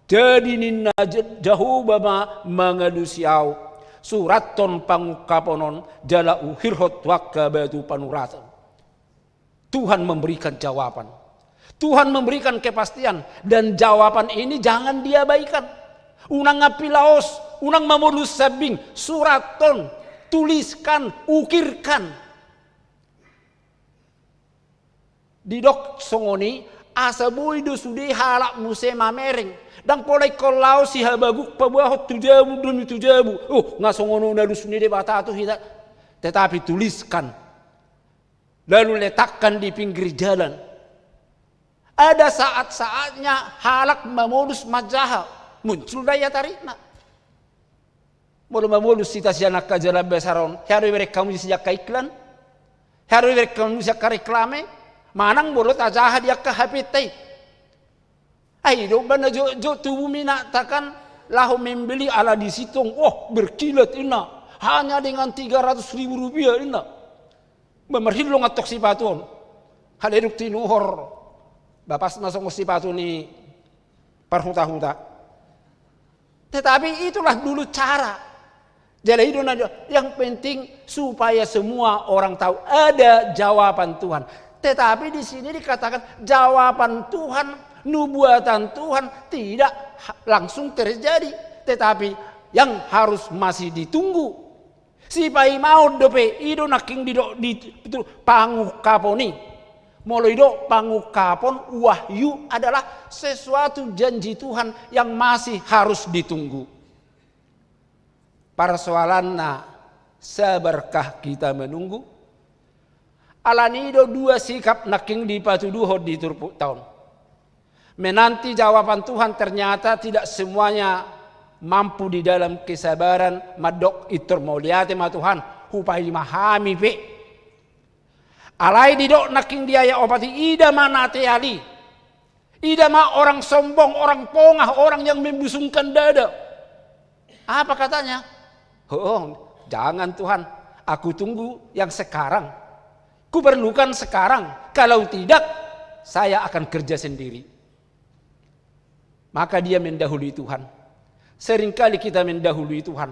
Jadi ninna Je-, Jahowa ma mangalusi ahu, surathon pangungkapon on, jala uhirhon tu angka batu panuraton. Tuhan memberikan jawaban. Tuhan memberikan kepastian. Dan jawaban ini jangan diabaikan. Unang ampi laos, unang mamolus sambing, surathon, tuliskan, ukirkan. Didok songon i, asa boi do sude halak muse mamereng. Ndang pola ingkon laos si Habakuk paboahon tu jabu dohot tu jabu. Oh, nga songon on alus ni Debata tu hita. Tetapi tuliskan. Lalu letakkan di pinggir jalan. Ada saat-saatnya halak mamolus manjaha, muncul daya tarikna. Molo mamolus hita sian angka jalan besar on, hea do ibereng hamu sian angka iklan? Hea do ibereng hamu sian angka reklame? Manang molo tajaha di angka H P-ta i. Ai do umbahen na jotjot tubu minaktakan laho membeli ala di situ, wah, berkilat inna, hanya dengan tiga ratus ribu rupiah inna. Mamarhillung antong sipatu on. Haleduk tinuhor bapasna songon sipatu ni parhuta-huta. Tetapi itulah dulu cara. Jadi itu yang penting supaya semua orang tahu ada jawaban Tuhan. Tetapi di sini dikatakan jawaban Tuhan, nubuatan Tuhan tidak langsung terjadi. Tetapi yang harus masih ditunggu. Sipaimaon dope, i do nangkin didok di pangungkapon i. Molo didok pangungkapon, wahyu adalah sesuatu janji Tuhan yang masih harus ditunggu. Persoalanna, sabarkah kita menunggu? Alani i do dua sikap nangkin dipatuduhon di turpukta on. Menanti jawaban Tuhan ternyata tidak semuanya mampu di dalam kesabaran, mandok intor mauliate ma Tuhan, hupaima hami pe. Alai didok nangkin di ayat opat i, ida ma na teali. Ida ma orang sombong, orang pongah, orang yang membusungkan dada. Apa katanya? Oh, jangan Tuhan, aku tunggu yang sekarang. Kuperlukan sekarang, kalau tidak, saya akan kerja sendiri. Maka dia mendahului Tuhan. Seringkali kita mendahului Tuhan.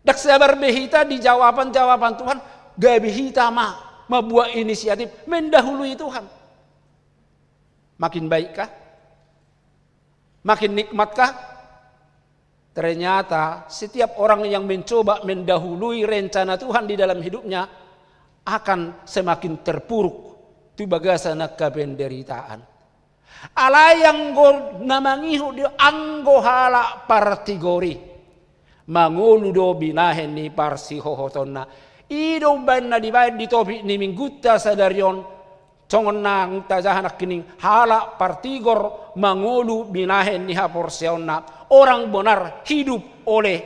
Ndang sabar be hita di jawaban-jawaban Tuhan, gabe hita ma mambuat inisiatif mendahului Tuhan. Makin baikkah? Makin nikmatkah? Ternyata setiap orang yang mencoba mendahului rencana Tuhan di dalam hidupnya akan semakin terpuruk tu bagasan angka penderitaan. Alai anggo na mangihut do anggo halak partigor i, mangolu do binahen ni parsihohotonna. I do umbahen na dibahen di topik ni minggunta sadari on, songon na tajaha nangkining, halak partigor mangolu binahen ni haporseaonna. Orang benar hidup oleh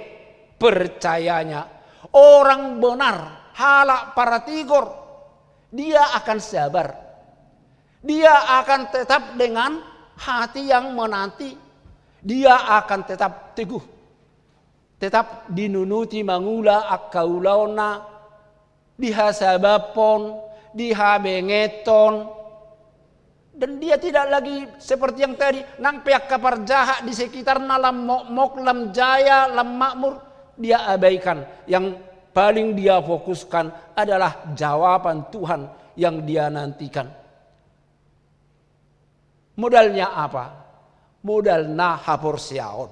percayanya. Orang benar, halak partigor, dia akan sabar. Dia akan tetap dengan hati yang menanti. Dia akan tetap teguh. Tetap dinunuti mangula angka ulaonna, dihasabamhon, dihabengeton. Dan dia tidak lagi seperti yang tadi, nang pe angka parjahat di sekitarna lam mokmok, lam jaya, lam makmur, dia abaikan. Yang paling dia fokuskan adalah jawaban Tuhan yang dia nantikan. Modalnya apa? Modalna haporseaon.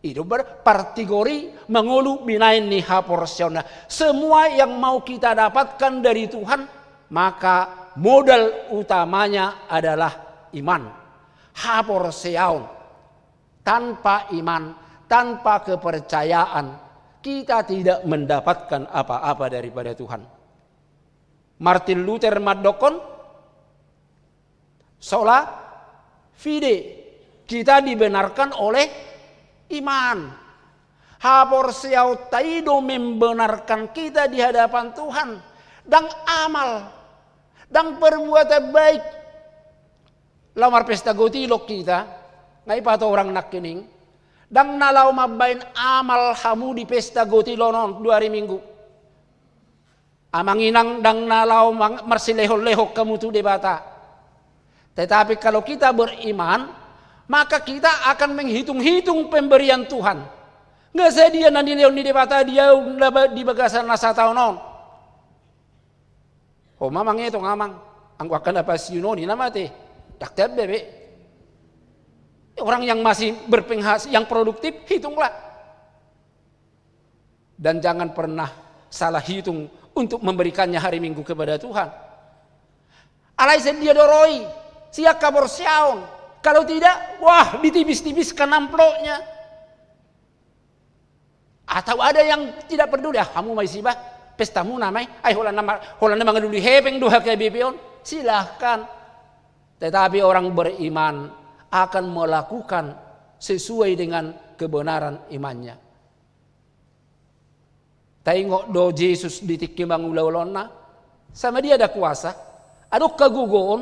I do ber-, partigor i mangolu binahen ni haporseaonna. Semua yang mau kita dapatkan dari Tuhan, maka modal utamanya adalah iman. Haporseaon. Tanpa iman, tanpa kepercayaan, kita tidak mendapatkan apa-apa daripada Tuhan. Martin Luther mandokkon, sola fide, kita dibenarkan oleh iman. Haporseaonta i do membenarkan kita di hadapan Tuhan. Ndang amal, ndang perbuatan baik. Laho marpesta gotilon hita, nga i patorang nangkining. Ndang na laho mambahen amal hamu di pesta gotilon on dua hari Minggu. Amang inang, ndang na laho mang-, marsilehon-lehon hamu tu Debata. Tetapi kalau kita beriman, maka kita akan menghitung-hitung pemberian Tuhan. Nga sadia na nilehon ni Debata di ahu na ba-, di bagasan na sataon on. Ho ma mangetong amang, anggo angka na pensiun on i na mate, ndang tamba be. Orang yang masih berpenghas-, yang produktif, hitunglah. Dan jangan pernah salah hitung untuk memberikannya hari Minggu kepada Tuhan. Alai sian dia do ro i? Sian haporseaon. Kalau tidak, wah, ditipis-tipiskan amplopnya. Atau ada yang tidak peduli, ah, hamu ma disi bah, pestamuna ma i, ai holan na mar-, holan na mangalului hepeng do H K B P on, silahkan. Tetapi orang beriman akan melakukan sesuai dengan kebenaran imannya. Taingot do Jesus di tingki mangula ulaonna, sama dia ada kuasa, adong hagogoon,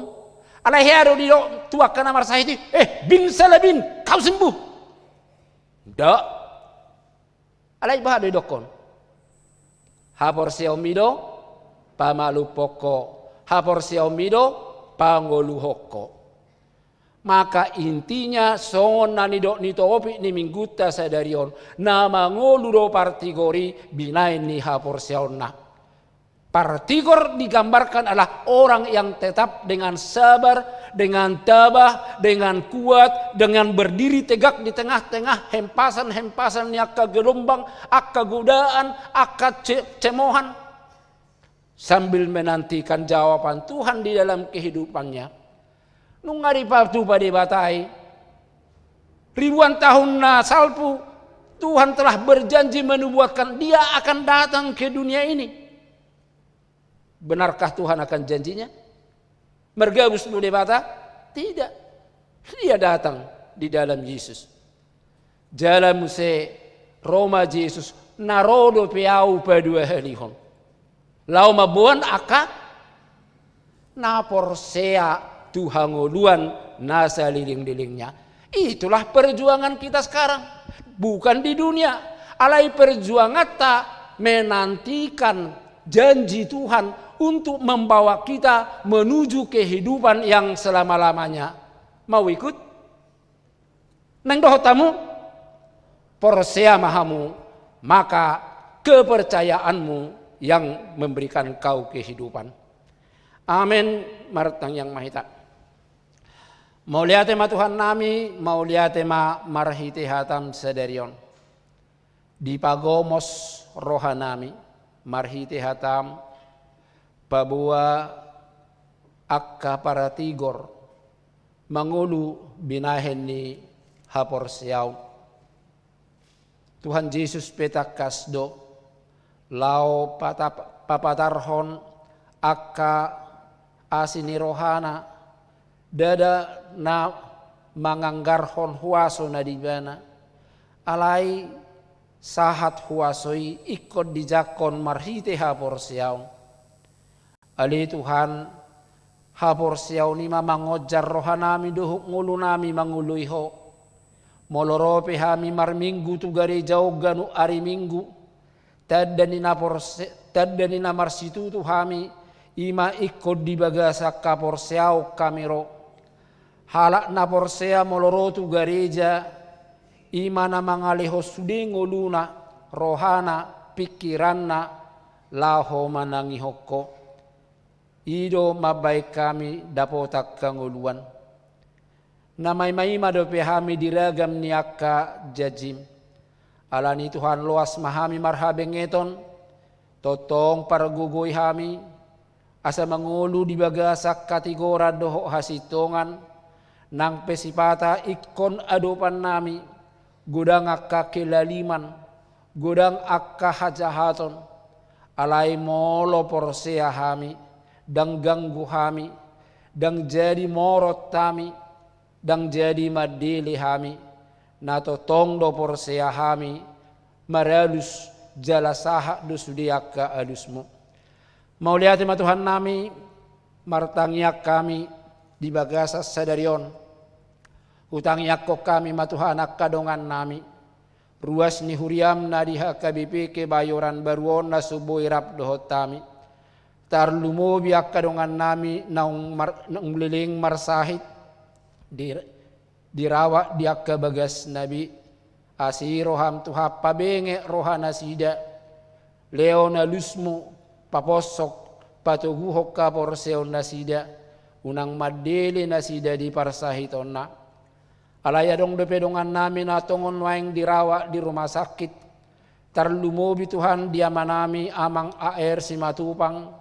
alai hea do didok tu angka na marsahit i, eh, bin sala bin, kau sembuh. Nda. Alai boha do didokkon? Haporseaonmi do pamalumhon ho, haporseaonmi do pangoluhon ho. Maka intinya songon na nidok ni topik ni minggunta sadari on, na mangolu do partigor i binahen ni haporseaonna. Partigor digambarkan adalah orang yang tetap dengan sabar, dengan tabah, dengan kuat, dengan berdiri tegak di tengah-tengah hempasan-hempasan ni angka gelombang, angka godaan, angka ce-, cemohan. Sambil menantikan jawaban Tuhan di dalam kehidupannya. Nunga dipatupa Debata i. Ribuan tahun na salpu, Tuhan telah berjanji menubuatkan Dia akan datang ke dunia ini. Benarkah Tuhan akan janjinya? Margabus do Debata? Tidak. Dia datang di dalam Yesus. Jala muse ro ma Jesus, na ro dope Ahu paduahalihon. Laho mamboan angka na porsea tu hangoluan na salelenglelengna. Itulah perjuangan kita sekarang. Bukan di dunia. Alai perjuanganta menantikan janji Tuhan untuk membawa kita menuju kehidupan yang selama-lamanya. Mau ikut? Naeng dohot hamu, porsea ma hamu, maka kepercayaanmu yang memberikan kau kehidupan. Amen. Martangiang ma hita. Mauliate ma Tuhannami, mauliate ma marhite hataM sadari on. Dipagomos rohanami marhite hataM, paboa angka paratigor mangolu binahen ni haporseaon. Tuhan Jesus pe tangkas do laho patap-, papatarhon angka asi ni rohana, ndada na manganggarhon huaso na di ibana, alai sahat huaso i ingkon dijangkon marhite haporseaon. Ale Tuhan, haporseaon i ma mangonjar rohanami dohot ngolunami mangoloi Ho. Molo ro pe hami marminggu tu gareja on ganup ari Minggu, tanda ni na porse-, tanda ni na marsitutu hami, i ma ingkon di bagasan haporseaon hami ro. Halak na porsea molo ro tu gareja, i ma na mangalehon sude ngoluna, rohana, pingkiranna, laho manangihon Ho. I do mambahen hami dapotan hangoluan. Na maima-ima dope hami di ragam ni angka janjiM. Alani Tuhan, loas ma hami marhabengeton, tongtong pargogoi hami, asa mangolu di bagasan hatigoran dohot hasintongan, nang pe sipata ingkon adopannami, godang angka kelaliman, godang angka hajahaton, alai molo porsea hami, ndang ganggu hami, ndang jadi morot hami, ndang jadi mandele hami, na tongtong do porsea hami, maralus jala sahat do sude angka alusMu. Mauliate ma Tuhannami, martangiang hami di bagasan sadari on. Hutangiangkon hami ma Tuhan angka dongannami, ruas ni huriaM na di H K B P Kebayoran Baru on na so boi rap dohot hami. Tarlumobi angka dongannami naung mar-, naung leleng marsahit di, dirawat di angka bagasna be. Asi rohaM Tuhan, pabenget rohanasida, lehon alusMu, paposhok, patoguhon haporseaonnasida, unang mandele nasida di parsahitonna. Alai adong dope dongannami na tongon nuaeng dirawat di rumah sakit, tarlumobi Tuhan di amanami Amang A R Simatupang,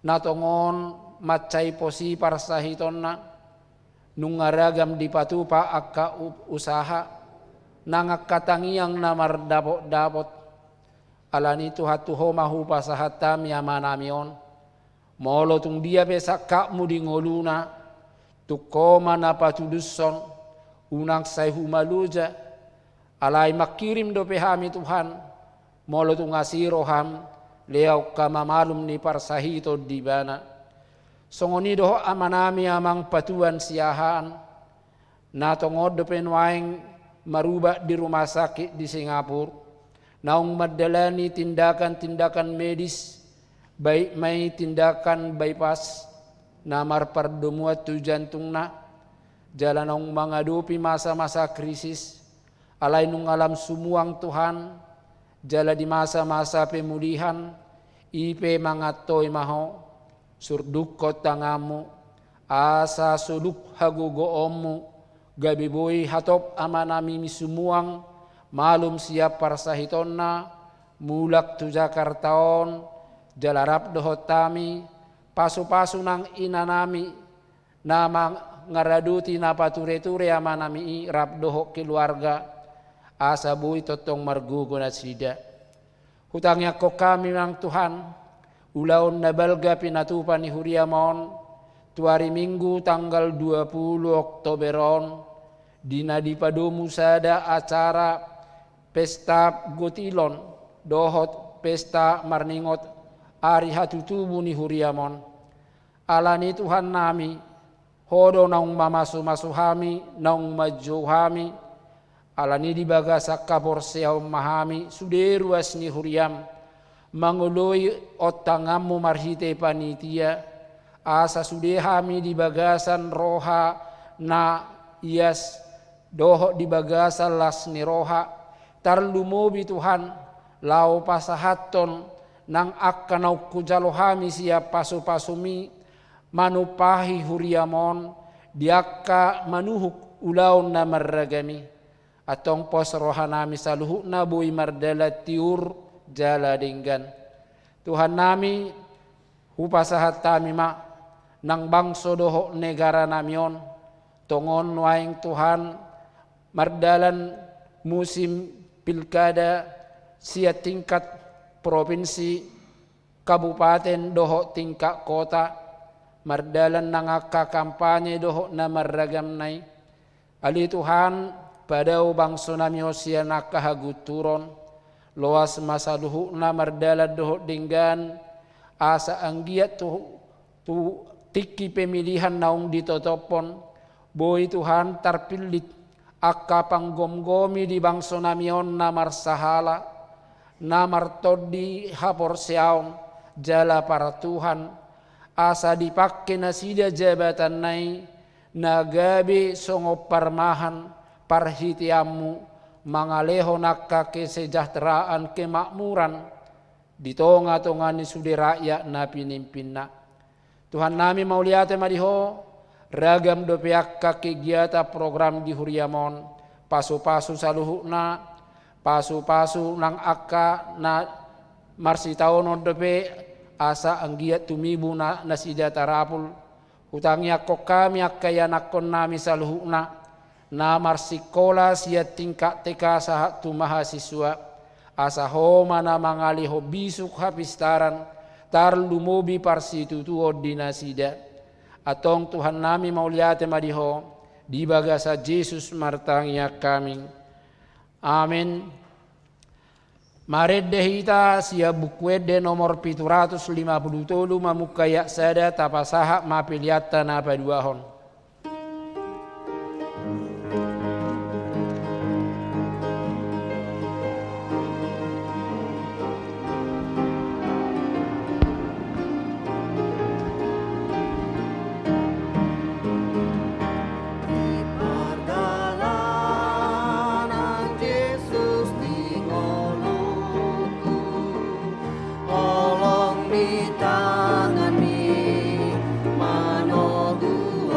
na tongon mansai pos i parsahitonna, nunga ragam dipatupa angka u-, usaha, nang angka tangiang na mardapot-dapot. Alani Tuhan, tu Ho ma hupasahat hami amanami on. Molo tung dia pe sangkapMu di ngoluna, tung Ho ma na patudushon, unang sai humaloja. Alai mangkirim dope hami Tuhan, molo tung asi rohaM, lehon hamamalum ni parsahiton di ibana. Songon i dohot amanami Amang Patuan Siahaan, na tongon dope nuaeng marubat di rumah sakit di Singapura, naung mandalani tindakan-tindakan medis, Baik ma i tindakan bypass na marpardomuan tu jantungna, jala naung mangadopi masa-masa krisis, alai nunga lam sumuang Tuhan, jala di masa-masa pemulihan, i pe mangantoi ma Ho, surdukkon tanganmu, asa soduk hagogoonmu, gabe boi hatop amanami sumuang, malum sian parsahitonna, mulak tu Jakarta on, jala rap dohot hami, pasu-pasu nang inanami, na mangaradoti na pature-ture amanami i rap dohot keluarga, asa boi tongtong margogo nasida. Hutangiangkon hami nang Tuhan, ulaon na balga pinatupa ni huriam on, tu ari Minggu tanggal dua pulu Oktober on, di na dipadomu sada acara pesta gotilon, dohot pesta marningot ari hatutubu ni huriam on. Alani Tuhannami, Ho do naung mamasu-masu hami, naung manjou hami, alani di bagasan haporseaon ma hami, sude ruas ni huriam, mangoloi ontanganmu marhite panitia, asa sude hami di bagasan roha na ias, dohot di bagasan las ni roha, tarlumobi Tuhan, laho pasahathon nang angka naung hujalo hami sian pasu-pasumi, manumpahi huriam on, di angka manuhuk ulaon na marragam i. Antong pos rohanami saluhutna boi mardalan tiur jala denggan. Tuhannami, hupasahat hami ma, nang bangso dohot negaranami on, tongon nuaeng Tuhan, mardalan musim pilkada sian tingkat propinsi, kabupaten dohot tingkat kota, mardalan nang angka kampanye dohot na marragamna i. Ale Tuhan, padao bangsonami on sian angka hagunturon, loas ma saluhutna mardalan dohot denggan, asa anggiat tu, tu tingki pemilihan naung ditotophon, boi Tuhan tarpillit angka panggomgomi di bangsonami on na marsahala, na martondi haporseaon jala partuhan, asa dipangke nasida jabatanna i na gabe songon parmahan parhiteanmu mangalehon angka kesejahteraan kemakmuran di tonga-tonga ni sude rakyat na pinimpinna. Tuhannami, mauliate ma di Ho, ragam dope angka kegiatan program di huriam on, pasu-pasu saluhutna, pasu-pasu nang angka na marsitaonon dope, asa anggiat tumibu na nasida tarapul. Hutangiangkon hami angka ianakkonnami saluhutna, na marsikola sian tingkat T K sahat tu mahasiswa, asa Ho ma na mangalehon bisuk hapistaran, tarlumobi parsitutuon di nasida. Antong Tuhannami, mauliate ma di Ho, di bagasan Jesus martangiang hami. Amen. Marende hita sian Buku Ende nomor pitu ratus lima pulu tolu, mamungka ayat sada, tapasahat ma peleanta na paduahon. Di pardalanan Jesus di ngolungku, holong ni tanganMi manogu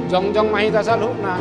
Jongjong ma hita saluhutna.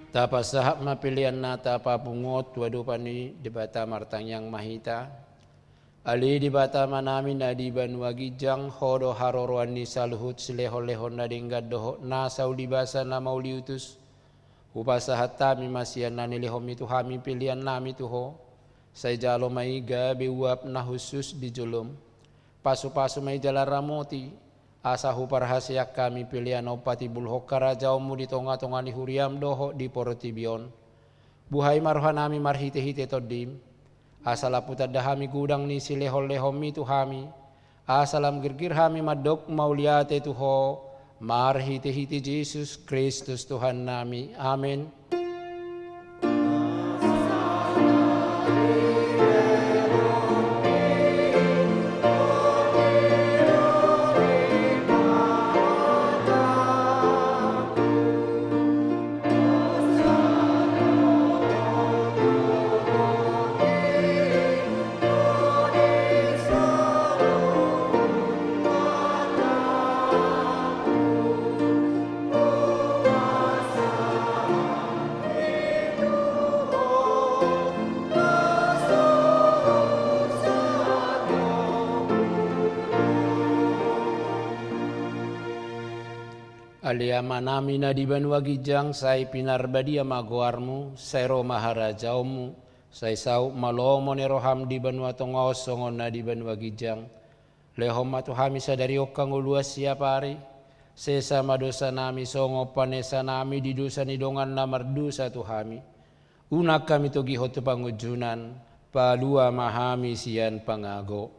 Tapasahat ma pelean na tapapungu on tu adopan ni Debata, martangiang ma hita. Ale Debata Amanami na di banua ginjang, Ho do haroroan ni saluhut silehonlehon na denggan dohot nasa ulibasa na mauliutus. Hupasahat hami ma sian na nilehonmi tu hami peleannami tu Ho. Sai jalo ma i gabe uap na hushus di jolom. Pasupasu ma i jala ramoti, asa huparhaseang hami pelean on patimbulhon harajaonmu di tongatonga ni huriam dohot di portibi on. Buhai ma rohanami marhitehite Tondim, asa lam hutanda hami godang ni silehonlehonmi tu hami, asa lam girgir hami mandok mauliate tu Ho, marhitehite Jesus Kristus Tuhannami. Amen. Ale Amanami na di banua ginjang, sai pinarbadia ma goarmu, sai ro ma harajaonmu, sai saut ma lomo ni roham di banua tonga on songon na di banua ginjang. Lehon ma tu hami sadari on hangoluan siapari, sesa ma dosanami songon panesanami di dosa ni dongan na mardosa tu hami. Unang hami togihon tu pangunjunan, palua ma hami sian pangago.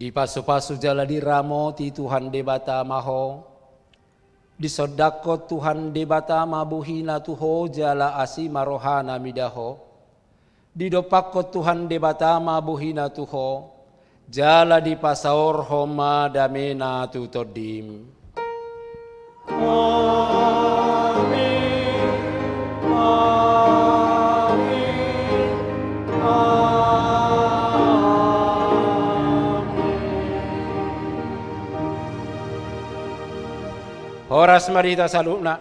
Dipasupasu jala diramoti Tuhan Debata ma ho. Disondangkon Tuhan Debata ma bohina tu ho jala asi ma rohana mida ho. Didompakkon Tuhan Debata ma bohina tu ho, jala dipasaorhon ma damena tu tondim. Amin. Amin. Amin. Horas ma di hita saluhutna.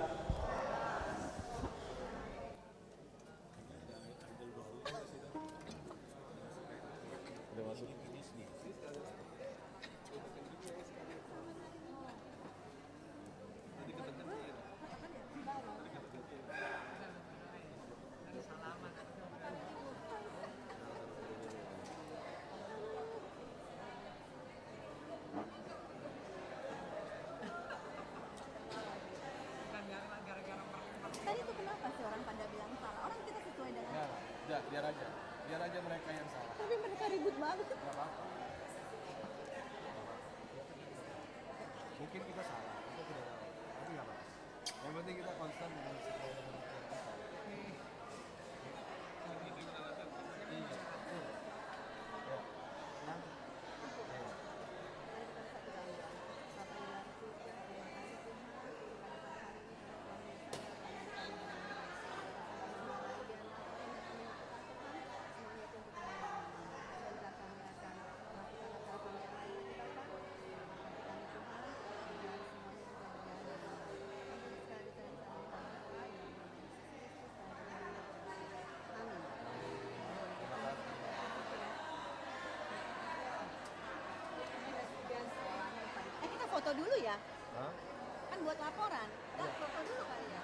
Udah, biar aja. Biar aja mereka yang salah. Tapi mereka ribut banget. Gak apa-apa. Mungkin kita salah, kita tidak tahu. Tapi gak apa-apa. Yang penting kita konstan dengan segala macam kita. Iya, betul. Ya. Nanti. Iya. Eh, kita foto dulu ya. Hah? Kan buat laporan. Kita foto dulu kali ya.